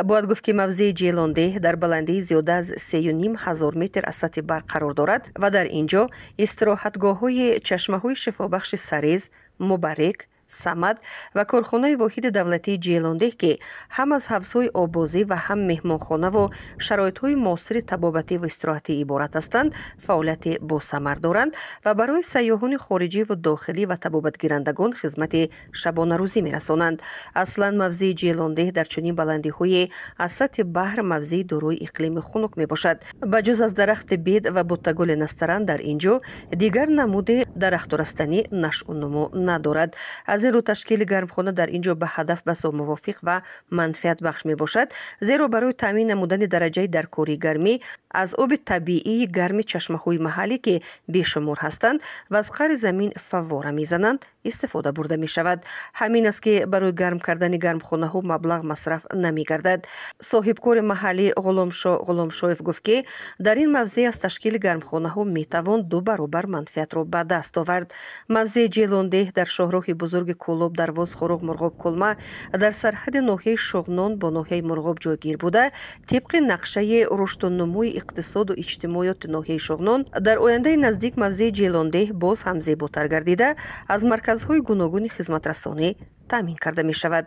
Speaker 15: Бояд гуфт, ки мавзеи Ҷелондеҳ дар баландии зиёда аз 3,5 ҳазор метр аз сатҳи барқ қарор дорад ва дар ин ҷо истироҳатгоҳҳои чашмаҳои шифобахши Сарез, Мубарек, Самад ва корхонаи воҳиди давлатии Ҷелондеҳ, ки ҳам аз ҳавзҳои оббозӣ ва ҳам меҳмонхонаву шароитҳои муосири табобатӣ ва истироҳатӣ иборат ҳастанд, фаъолияти босамар доранд ва барои сайёҳони хориҷиву дохилӣ ва табобатгирандагон хизмати шабонарӯзӣ мерасонанд. Аслан мавзеи Ҷелондеҳ дар чунин баландиҳои аз сатҳи баҳр мавзеи дорои иқлими хунук мебошад. Ба ҷуз аз дарахти бед ва буттагули настаран дар ин ҷо дигар намуди дарахту растанӣ нашъунумо надорад. Аз ин рӯ ташкили гармхона дар ин ҷо ба ҳадаф басо мувофиқ ва манфиатбахш мебошад, зеро барои таъмин намудани дараҷаи даркории гармӣ аз оби табиии гарми чашмаҳои маҳаллӣ, ки бешумор ҳастанд ва аз қаъри замин фаввора мезананд, истифода бурда мешавад. Ҳамин аст, ки барои гарм кардани гармхонаҳо маблағ масраф намегардад. Соҳибкори маҳаллӣ Ғуломшоҳ Ғуломшоев гуфт, ки дар ин мавзеъ аз ташкили гармхонаҳо метавон 2 баробар манфиатро ба даст овард. Мавзеи Ҷелондеҳ дар шоҳроҳи бузурги Кӯлоб, Дарвоз, Хоруғ, Мурғоб, Кулма дар сарҳади ноҳияи Шуғнон бо ноҳияи Мурғоб ҷойгир буда, тибқи нақшаи рушду нумӯи иқтисоду иҷтимоиёти ноҳияи Шуғнон дар ояндаи наздик мавзеи Ҷелондеҳ боз ҳам зеботар гардида, аз марказҳои гуногуни хизматрасонӣ таъмин карда мешавад.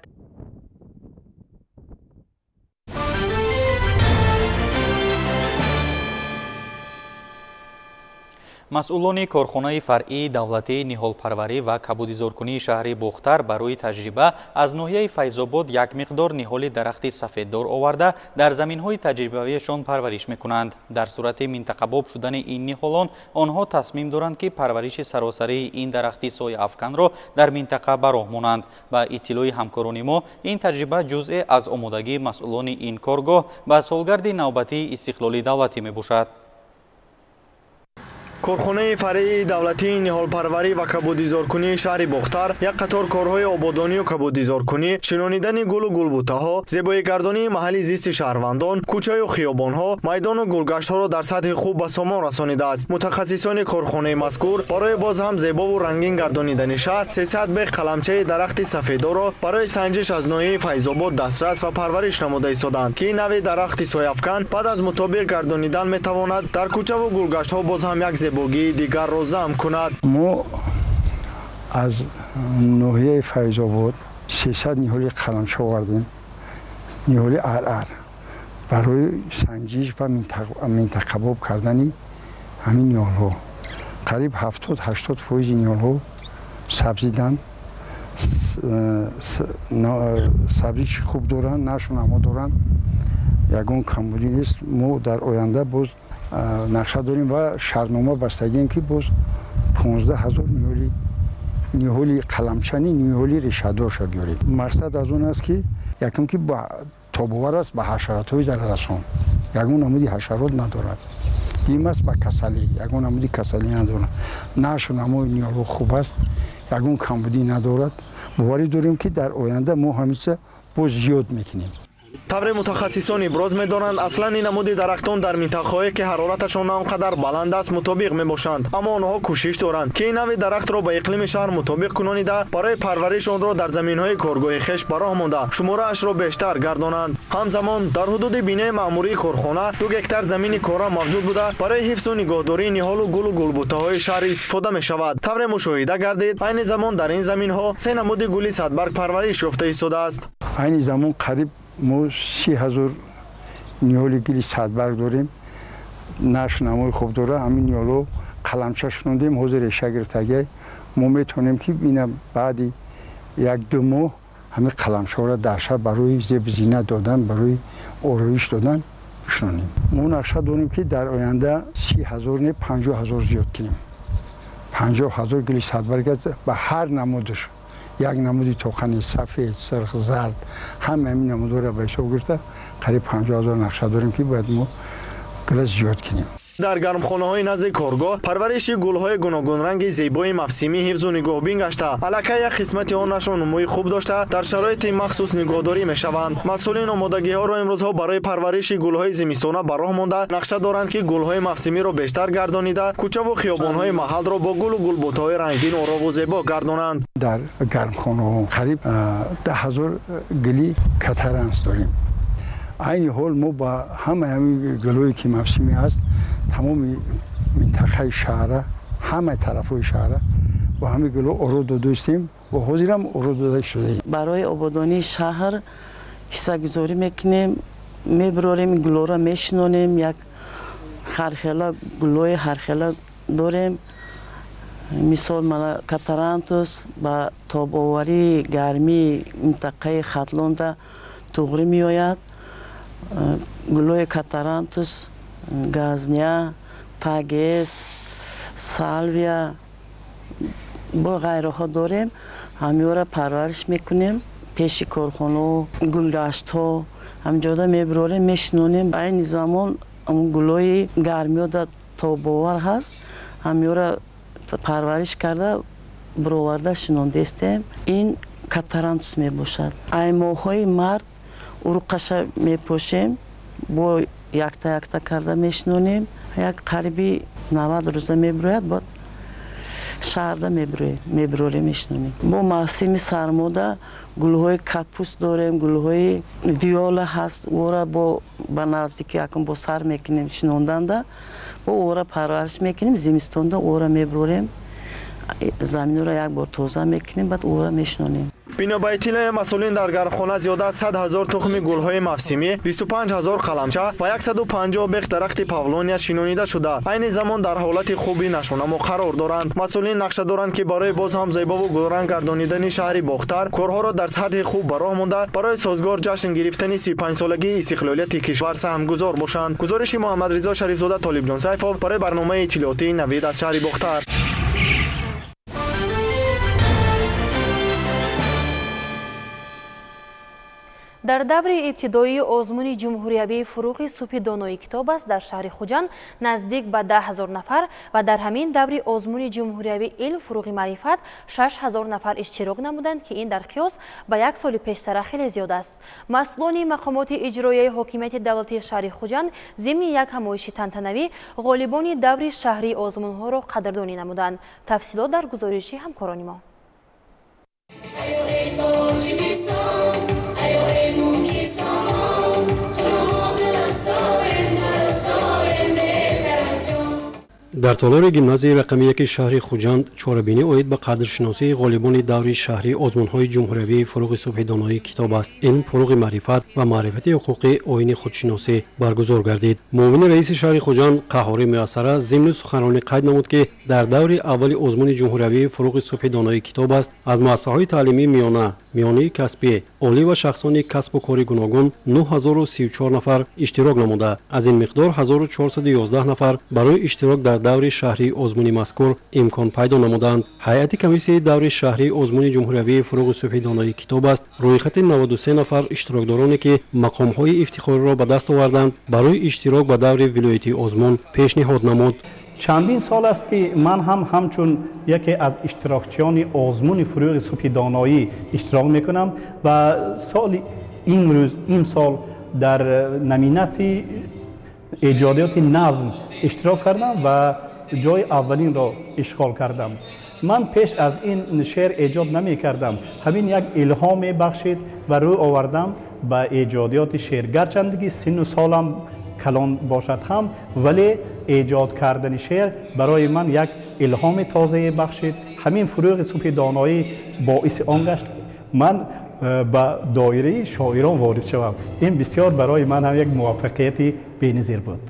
Speaker 1: Масъулони корхонаи фаръии давлатии ниҳолпарварӣ ва кабудизоркунии шаҳри Бохтар барои таҷриба аз ноҳияи Файзобод як миқдор ниҳоли дарахти сафеддор оварда дар заминҳои таҷрибавиашон парвариш мекунанд. Дар сурати минтақабоб шудани ин ниҳолон онҳо тасмим доранд, ки парвариши саросарии ин дарахти сояафканро дар минтақа ба роҳ монанд. Ба иттилои ҳамкорони мо, ин таҷриба ҷузъе аз омодагии масъулони ин коргоҳ ба солгарди навбатии истиқлоли давлатӣ мебошад.
Speaker 17: Корхонаи фаръии давлатии ниҳолпарварӣ ва кабудизоркунии шаҳри Бохтар як қатор корҳои ободонию кабудизоркунӣ, шинонидани гулу гулбутаҳо, зебоигардонии маҳалли зисти шаҳрвандон, кӯчаю хиёбонҳо, майдону гулгаштҳоро дар сатҳи хуб ба сомон расонидааст. Мутахассисони корхонаи мазкур барои боз ҳам зебову рангин гардонидани шаҳр 300 бех қаламчаи дарахти сафедорро барои санҷиш аз ноҳияи Файзобод дастрас ва парвариш намуда истоданд, ки нави дарахти сояафкан баъд аз мутобиқ гардонидан метавонад дар кӯчаву гулгаштҳо боз ҳам як зебогии дигарро зам кунад.
Speaker 18: Мо аз ноҳияи Файзобод 300 ниҳоли қаламча овардем, ниҳоли арар барои санҷиш ва минтақабоб кардани ҳамин ниҳолҳо. Қариб 70-80 фоизи ниҳолҳо сабзиданд, сабзиши хуб доранд, нашунамо доранд. Ягон камбудӣ нест. Мо дар оянда боз нақша дорем ва шартнома бастагием, ки боз 15 ҳазор ниҳоли қаламчани, ниҳоли решадорша биёрем. Мақсад аз он аст, ки якум, ки тобовар аст ба ҳашаротҳои зараррасон, ягон намуди ҳашарот надорад. Дуюм аст, ба касалӣ, ягон намуди касалӣ надорад. Нашу намои ниҳолҳо хуб аст, ягон камбудӣ надорад. Боварӣ дорем, ки дар оянда мо ҳамеша боз зиёд мекунем.
Speaker 17: Тавре мутахассисон иброз медоранд, аслан ин намуди дарахтон дар минтақаҳое, ки ҳарораташон на он қадар баланд аст, мутобиқ мебошанд. Аммо онҳо кӯшиш доранд, ки ин нави дарахтро ба иқлими шаҳр мутобиқ кунонида, барои парвариш онро дар заминҳои коргоҳи хеш ба роҳ монда, шумораашро бештар гардонанд. Ҳамзамон дар ҳудуди бинои маъмурии корхона 2 гектар замини кора мавҷуд буда, барои ҳифзу нигоҳдории ниҳолу гулу гулбутаҳои шаҳр истифода мешавад. Тавре мушоҳида гардид, айни замон дар ин заминҳо 3 намуди гули садбарг парвариш ёфта истодааст.
Speaker 18: Айни замон қариб мо 30 ҳазор ниҳоли гили садбарг дорем. Нашу намои хуб дора. Ҳамин ниҳолҳо қаламча шунондем, ҳозир реша гирифтагиай. Мо метавонем, ки ина баъди 1-2 моҳ ҳамин қаламчаҳоро дар шаҳр барои зебзинат додан, барои ороиш додан бишунонем. Мо нақша дорем, ки дар оянда 30 ҳазор не, 50 ҳазор зиёд кунем. 50 ҳазор гили садбарг аст ба ҳар намудаш. Як намуди тоқани сафед, сирх, зард, ҳама ҳамин намудҳоро ба ҳисоб гирифта, қариб 50 ҳазор нақша дорем, ки бояд мо гила зиёд кунем.
Speaker 17: Дар гармхонаҳои назди коргоҳ парвариши гулҳои гуногунранги зебои мавсимӣ ҳифзу нигоҳбин гашта, аллакай як қисмати он нашу нумӯи хуб дошта, дар шароити махсус нигоҳдорӣ мешаванд. Масъулин омодагиҳоро имрӯзҳо барои парвариши гулҳои зимистона ба роҳ монда, нақша доранд, ки гулҳои мавсимиро бештар гардонида, кӯчаву хиёбонҳои маҳалро бо гулу гулбутаҳои рангин орову зебо гардонанд.
Speaker 18: Дар гармхонаҳо қариб 10 ҳазор гили катаранс дорем. Айни ҳол мо ба ҳамаи ҳамин гулҳое, ки мавсимӣ ҳаст, тамоми минтақаи шаҳра, ҳамаи тарафҳои шаҳра бо ҳамин гулҳо оро додаистем ва ҳозирам оро дода шудаем.
Speaker 19: Барои ободонии шаҳр ҳиссагузорӣ мекунем, мебирорем, гулҳоро мешинонем. Як ҳархела гулҳои ҳархела дорем. Мисол, мана катарантус ба тобоварии гармии минтақаи Хатлонда туғрӣ меояд. Гулҳои катарантус, газня, тагес, салвия бо ғайраҳо дорем. Ҳамиёра парвариш мекунем. Пеши корхонао, гулгаштҳо ҳамҷода мебирорем, мешинонем. Айни замон гулҳои гармиёда тобовар ҳаст, ҳамиёра парвариш карда, бироварда шинондестем. Ин катарантус мебошад. Ай моҳҳои март уруқаша мепошем, бо якта якта карда мешинонем. Як қариби 90 рӯза мебирояд, баъд шаҳрда мебирорем, мешинонем. Бо мавсими сармода гулҳои капуст дорем, гулҳои виола ҳаст, ора бо ба наздики акн бо сар мекунем шинонданда, бо ора парвариш мекунем. Зимистонда ора мебирорем, заминро як бор тоза мекунем, баъд ора мешинонем.
Speaker 17: Бино ба иттилои масъулин, дар гармхона зиёда аз 100 ҳазор тухми гулҳои мавсимӣ, 25 ҳазор қаламча ва 150 бех дарахти павлония шинонида шуда, айни замон дар ҳолати хуби нашонамо қарор доранд. Масъулин нақша доранд, ки барои боз ҳам зебову гулранг гардонидани шаҳри Бохтар корҳоро дар сатҳи хуб ба роҳ монда, барои созгор ҷашн гирифтани 35-солагии истиқлолияти кишвар саҳмгузор бошанд. Гузориши Муҳаммадризо Шарифзода, Толибҷон Сайфов барои барномаи иттилоотии Навид аз шаҳри Бохтар.
Speaker 2: Дар даври ибтидоии озмуни ҷумҳуриявии фуруғи субҳи донои китоб аст дар шаҳри Хуҷанд наздик ба 10 ҳазор нафар ва дар ҳамин даври озмуни ҷумҳуриявии илм фуруғи маърифат 6 ҳазор нафар иштирок намуданд, ки ин дар қиёс ба як соли пештара хеле зиёд аст. Масъулони мақомоти иҷроияи ҳокимияти давлатии шаҳри Хуҷанд зимни як ҳамоиши тантанавӣ ғолибони даври шаҳрии озмунҳоро қадрдонӣ намуданд. Тафсилот дар гузориши ҳамкорони мо.
Speaker 20: Дар толори гимназияи рақами 1 шаҳри Хуҷанд чорабинӣ оид ба қадршиносии ғолибони даври шаҳрии озмунҳои ҷумҳуриявии фуруғи субҳи доноии китоб аст, илм фуруғи маърифат ва маърифати ҳуқуқӣ оини худшиносӣ баргузор гардид. Муовини раиси шаҳри Хуҷанд Қаҳҳори Муяссара зимни суханронӣ қайд намуд, ки дар даври аввали озмуни ҷумҳуриявии фуруғи субҳи доноии китоб аст аз муассисаҳои таълимии миёна, миёнаи касбӣ, олӣ ва шахсони касбу кори гуногун 9034 нафар иштирок намуда, аз ин миқдор 1411 нафар барои иштирок дар даври шаҳрии озмуни мазкур имкон пайдо намуданд. Ҳайати комиссияи даври шаҳрии озмуни ҷумҳуриявии фуруғи субҳи доноии китоб аст рӯйхати 93 нафар иштирокдороне, ки мақомҳои ифтихориро ба даст оварданд, барои иштирок ба даври вилоятии озмун пешниҳод намуд.
Speaker 21: Чандин сол аст, ки ман ҳам ҳамчун яке аз иштирокчиёни озмуни фуруғи субҳи доноӣ иштирок мекунам ва соли имрӯз имсол дар номинатсияи эҷодиёти назм иштирок кардам ва ҷои аввалинро ишғол кардам. Ман пеш аз ин шеър эҷод намекардам. Ҳамин як илҳоме бахшид ва рӯ овардам ба эҷодиёти шеър. Гарчанде ки синну солам калон бошад ҳам, вале эҷод кардани шеър барои ман як илҳоми тозае бахшид. Ҳамин фуруғи субҳи доноӣ боиси он гашт, ман ба доираи шоирон ворид шавам. Ин бисёр барои ман ҳам як муваффақияти беназир буд.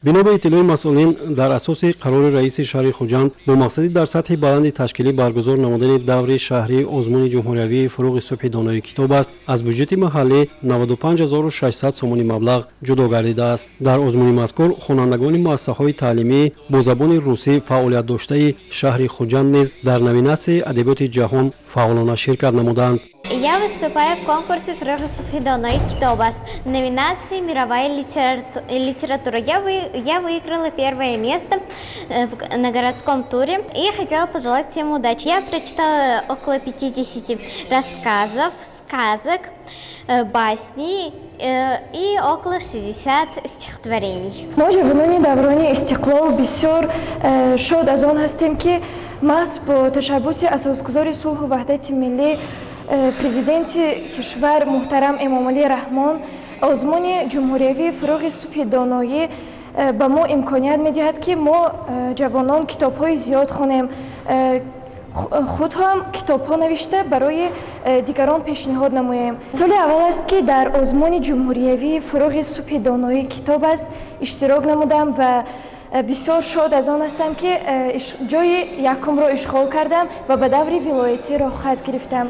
Speaker 20: Бино ба иттилои масъулин, дар асоси қарори раиси шаҳри Хуҷанд бо мақсади дар сатҳи баланди ташкилӣ баргузор намудани даври шаҳрии озмуни ҷумҳуриявии фуруғи субҳи доноии китоб аст аз буҷети маҳаллӣ 95600 сомонӣ маблағ ҷудо гардидааст. Дар озмуни мазкур хонандагони муассисаҳои таълимӣ бо забони русӣ фаъолият доштаи шаҳри Хуҷанд низ дар номинатсияи адабиёти ҷаҳон фаъолона ширкат намуданд.
Speaker 22: Я выступаю в конкурсе «Фуруғи субҳи донои китоб аст» номинации «Мировая литература». Я выиграла первое место на городском туре и хотела пожелать всем удачи. Я прочитала около 50 рассказов, сказок, басней и около 60 стихотворений.
Speaker 23: Мо ҷавонони даврони истиқлол бисёр шод аз он ҳастем, ки маҳз бо ташаббуси асосгузори сулҳу ваҳдати миллӣ, президенти кишвар муҳтарам Эмомалӣ Раҳмон озмуни ҷумҳуриявии фуруғи субҳи доноӣ ба мо имконият медиҳад, ки мо ҷавонон китобҳои зиёд хонем, худ ҳам китобҳо навишта барои дигарон пешниҳод намоем. Соли аввал аст, ки дар озмуни ҷумҳуриявии фуруғи субҳи доноӣ китоб аст иштирок намудам ва бисёр шод аз он ҳастам, ки ҷои якумро ишғол кардам ва ба даври вилоятӣ роҳхат гирифтам.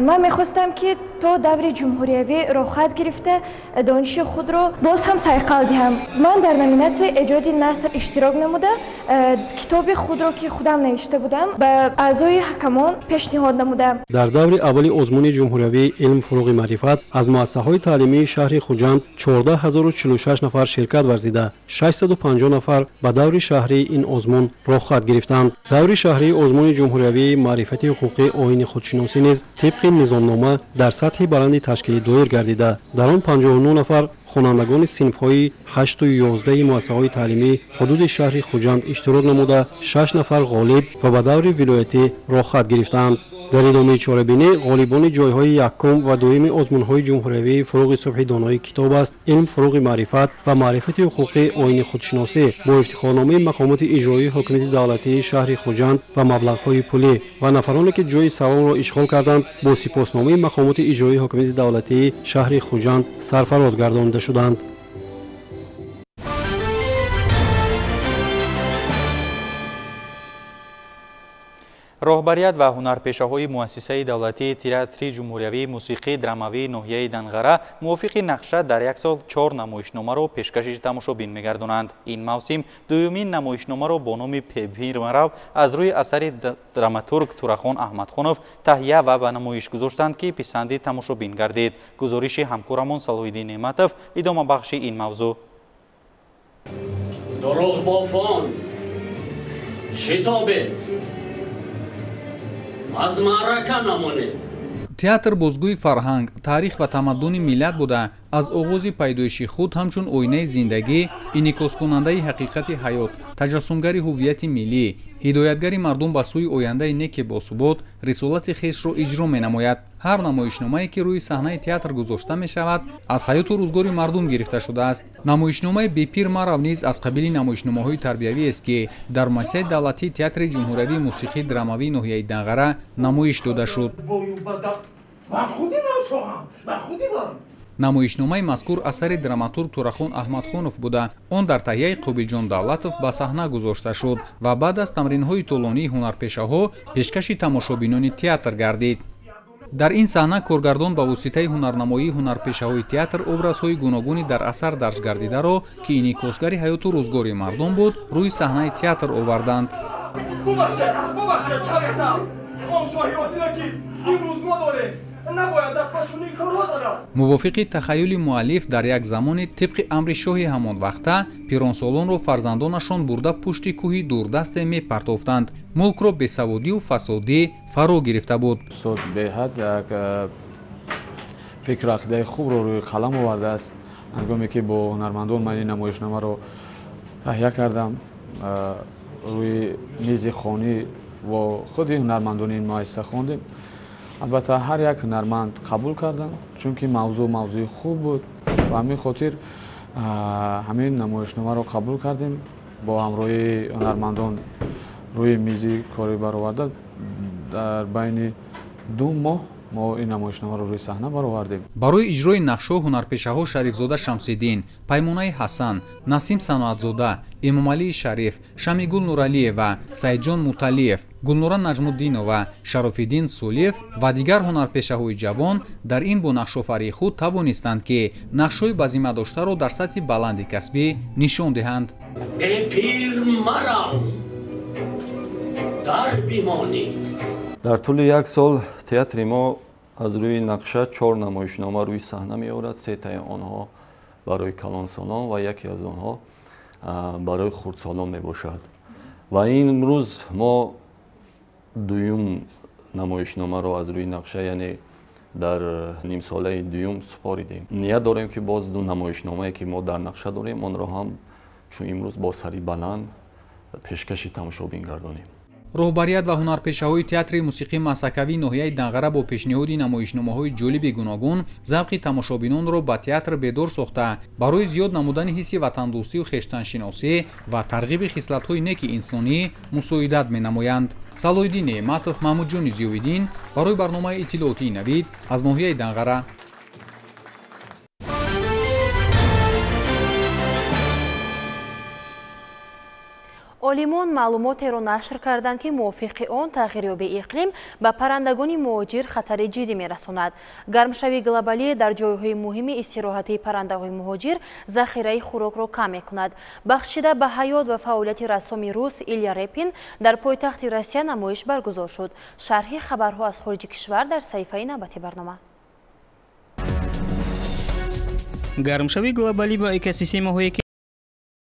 Speaker 23: Ман мехостам, ки то даври ҷумҳуриявӣ роҳхат гирифта дониши худро боз ҳам сайқал диҳам. Ман дар номинатсияи эҷоди наср иштирок намуда, китоби худро, ки худам навишта будам, ба аъзои ҳакамон пешниҳод намудам.
Speaker 20: Дар даври аввали озмуни ҷумҳуриявии илм фуруғи маърифат аз муассисаҳои таълимии шаҳри Хуҷанд 14046 нафар ширкат варзида, 650 нафар ба даври шаҳрии ин озмун роҳхат гирифтанд. Даври шаҳрии озмуни ҷумҳуриявии маърифати ҳуқуқӣ оини худшиносӣ низ тибқи низомнома дар сатҳи баланди ташкилӣ доир гардида, дар он 59 нафар хонандагони синфҳои 8 11 муассисаҳои таълимӣ ҳудуди шаҳри Хуҷанд иштирок намуда, 6 нафар ғолиб ва ба даври вилоятӣ роҳхат гирифтаанд. Дар идомаи чорабинӣ ғолибони ҷойҳои якум ва дуюми озмунҳои ҷумҳуриявии фуруғи субҳи доноии китоб аст, илм фуруғи маърифат ва маърифати ҳуқуқӣ оини худшиносӣ бо ифтихорномаи мақомоти иҷроии ҳокимияти давлатии шаҳри Хуҷанд ва маблағҳои пулӣ ва нафароне, ки ҷои саввумро ишғол карданд, бо сипосномаи мақомоти иҷроии ҳокимияти давлатии шаҳри Хуҷанд сарфароз гардонида шуданд.
Speaker 1: Роҳбарият ва ҳунарпешаҳои муассисаи давлатии театри ҷумҳуриявии мусиқии драмавии ноҳияи Данғара мувофиқи нақша дар як сол 4 намоишномаро пешкаши тамошобин мегардонанд. Ин мавсим дуюмин намоишномаро бо номи Пемир марав аз рӯи асари драматург Турахон Аҳмадхонов таҳия ва ба намоиш гузоштанд, ки писанди тамошобин гардид. Гузориши ҳамкорамон Салоҳиддин Неъматов идомабахши ин мавзӯъ.
Speaker 24: Дурӯғбофон, шитобед, аз маърака намонед.
Speaker 25: Театр бозгӯи фарҳанг, таърих ва тамаддуни миллат буда,
Speaker 3: Аз оғози пайдоиши худ ҳамчун оинаи зиндагӣ, инъикоскунандаи ҳақиқати ҳаёт, таҷассумгари ҳуввияти миллӣ, ҳидоятгари мардум ба сӯи ояндаи неке босубот рисолати хешро иҷро менамояд. Ҳар намоишномае, ки рӯи саҳнаи театр гузошта мешавад, аз ҳаёту рӯзгори мардум гирифта шудааст. Намоишномаи «Бепир марав» низ аз қабили намоишномаҳои тарбиявиест, ки дар муассисаи давлатии театри ҷумҳуриявии мусиқии драмавии ноҳияи Данғара намоиш дода шуд. Намоишномаи мазкур асари драматург Турахон Аҳмадхонов буда, он дар таҳияи Қобилҷон Давлатов ба саҳна гузошта шуд ва баъд аз тамринҳои тӯлонии ҳунарпешаҳо пешкаши тамошобинони театр гардид. Дар ин саҳна коргардон ба воситаи ҳунарнамоии ҳунарпешаҳои театр образҳои гуногуни дар асар дарҷ гардидаро, ки инъикосгари ҳаёту рӯзгори мардум буд, рӯи саҳнаи театр оварданд. Мувофиқи тахаюли муаллиф, дар як замоне тибқи амри шоҳи ҳамон вақта пиронсолонро фарзандонашон бурда пушти кӯҳи дурдасте мепартофтанд. Мулкро бесаводию фасодӣ фаро гирифта буд.
Speaker 4: Устод беҳад як фикру ақидаи хубро рӯи қалам овардааст. Ҳангоме ки бо ҳунармандон ман ин намоишномаро таҳия кардам, рӯи мизи хонӣ бо худи ҳунармандони ин муассиса хондем. Албатта ҳар як ҳунарманд қабул карданд, чунки мавзӯъ мавзӯи хуб буд. Ба ҳамин хотир ҳамин намоишномаро қабул кардем, бо ҳамроҳии ҳунармандон рӯи мизи корӣ бароварда, дар байни 2 моҳ мо ин намоишномаро рӯи саҳна баровардем.
Speaker 3: Барои иҷрои нақшҳо ҳунарпешаҳо Шарифзода Шамсиддин, Паймонаи Ҳасан, Насим Саноатзода, Эмомалии Шариф, Шамигул Нуралиева, Саидҷон Муталиев, Гулнора Наҷмуддинова, Шарофиддин Сулиев ва дигар ҳунарпешаҳои ҷавон дар ин бо нақшофарии худ тавонистанд, ки нақшҳои ба зимма доштаро дар сатҳи баланди касбӣ нишон диҳанд.
Speaker 5: Бепир марав, дар бимонӣ.
Speaker 24: Дар тӯли як сол театри мо аз рӯи нақша 4 намоишнома рӯи саҳна меорад. 3таи онҳо барои калонсолон ва яке аз онҳо барои хурдсолон мебошад. Ва имрӯз мо дуюм намоишномаро аз рӯи нақша, яъне дар нимсолаи дуюм супоридем. Ният дорем, ки боз 2 намоишномае, ки мо дар нақша дорем, онро ҳам чун имрӯз бо сари баланд пешкаши тамошобин гардонем.
Speaker 3: Роҳбарият ва ҳунарпешаҳои театри мусиқии масакавии ноҳияи Данғара бо пешниҳоди намоишномаҳои ҷолиби гуногун завқи тамошобинонро ба театр бедор сохта, барои зиёд намудани ҳисси ватандӯстию хештаншиносӣ ва тарғиби хислатҳои неки инсонӣ мусоидат менамоянд. Салоҳиддин Неъматов, Маҳмудҷони Зиёвиддин барои барномаи иттилоотии Навид аз ноҳияи Данғара.
Speaker 2: Олимон маълумотеро нашр карданд, ки мувофиқи он тағйирёбии иқлим ба паррандагони муҳоҷир хатари ҷиддӣ мерасонад. Гармшавии глобалӣ дар ҷойҳои муҳими истироҳатии паррандаҳои муҳоҷир захираи хӯрокро кам мекунад. Бахшида ба ҳаёт ва фаъолияти рассоми рус Иля Репин дар пойтахти Россия намоиш баргузор шуд. Шарҳи хабарҳо аз хориҷи кишвар дар саҳифаи навбати барнома.
Speaker 9: Гармшавии глобалӣ ба экосистемаҳое ки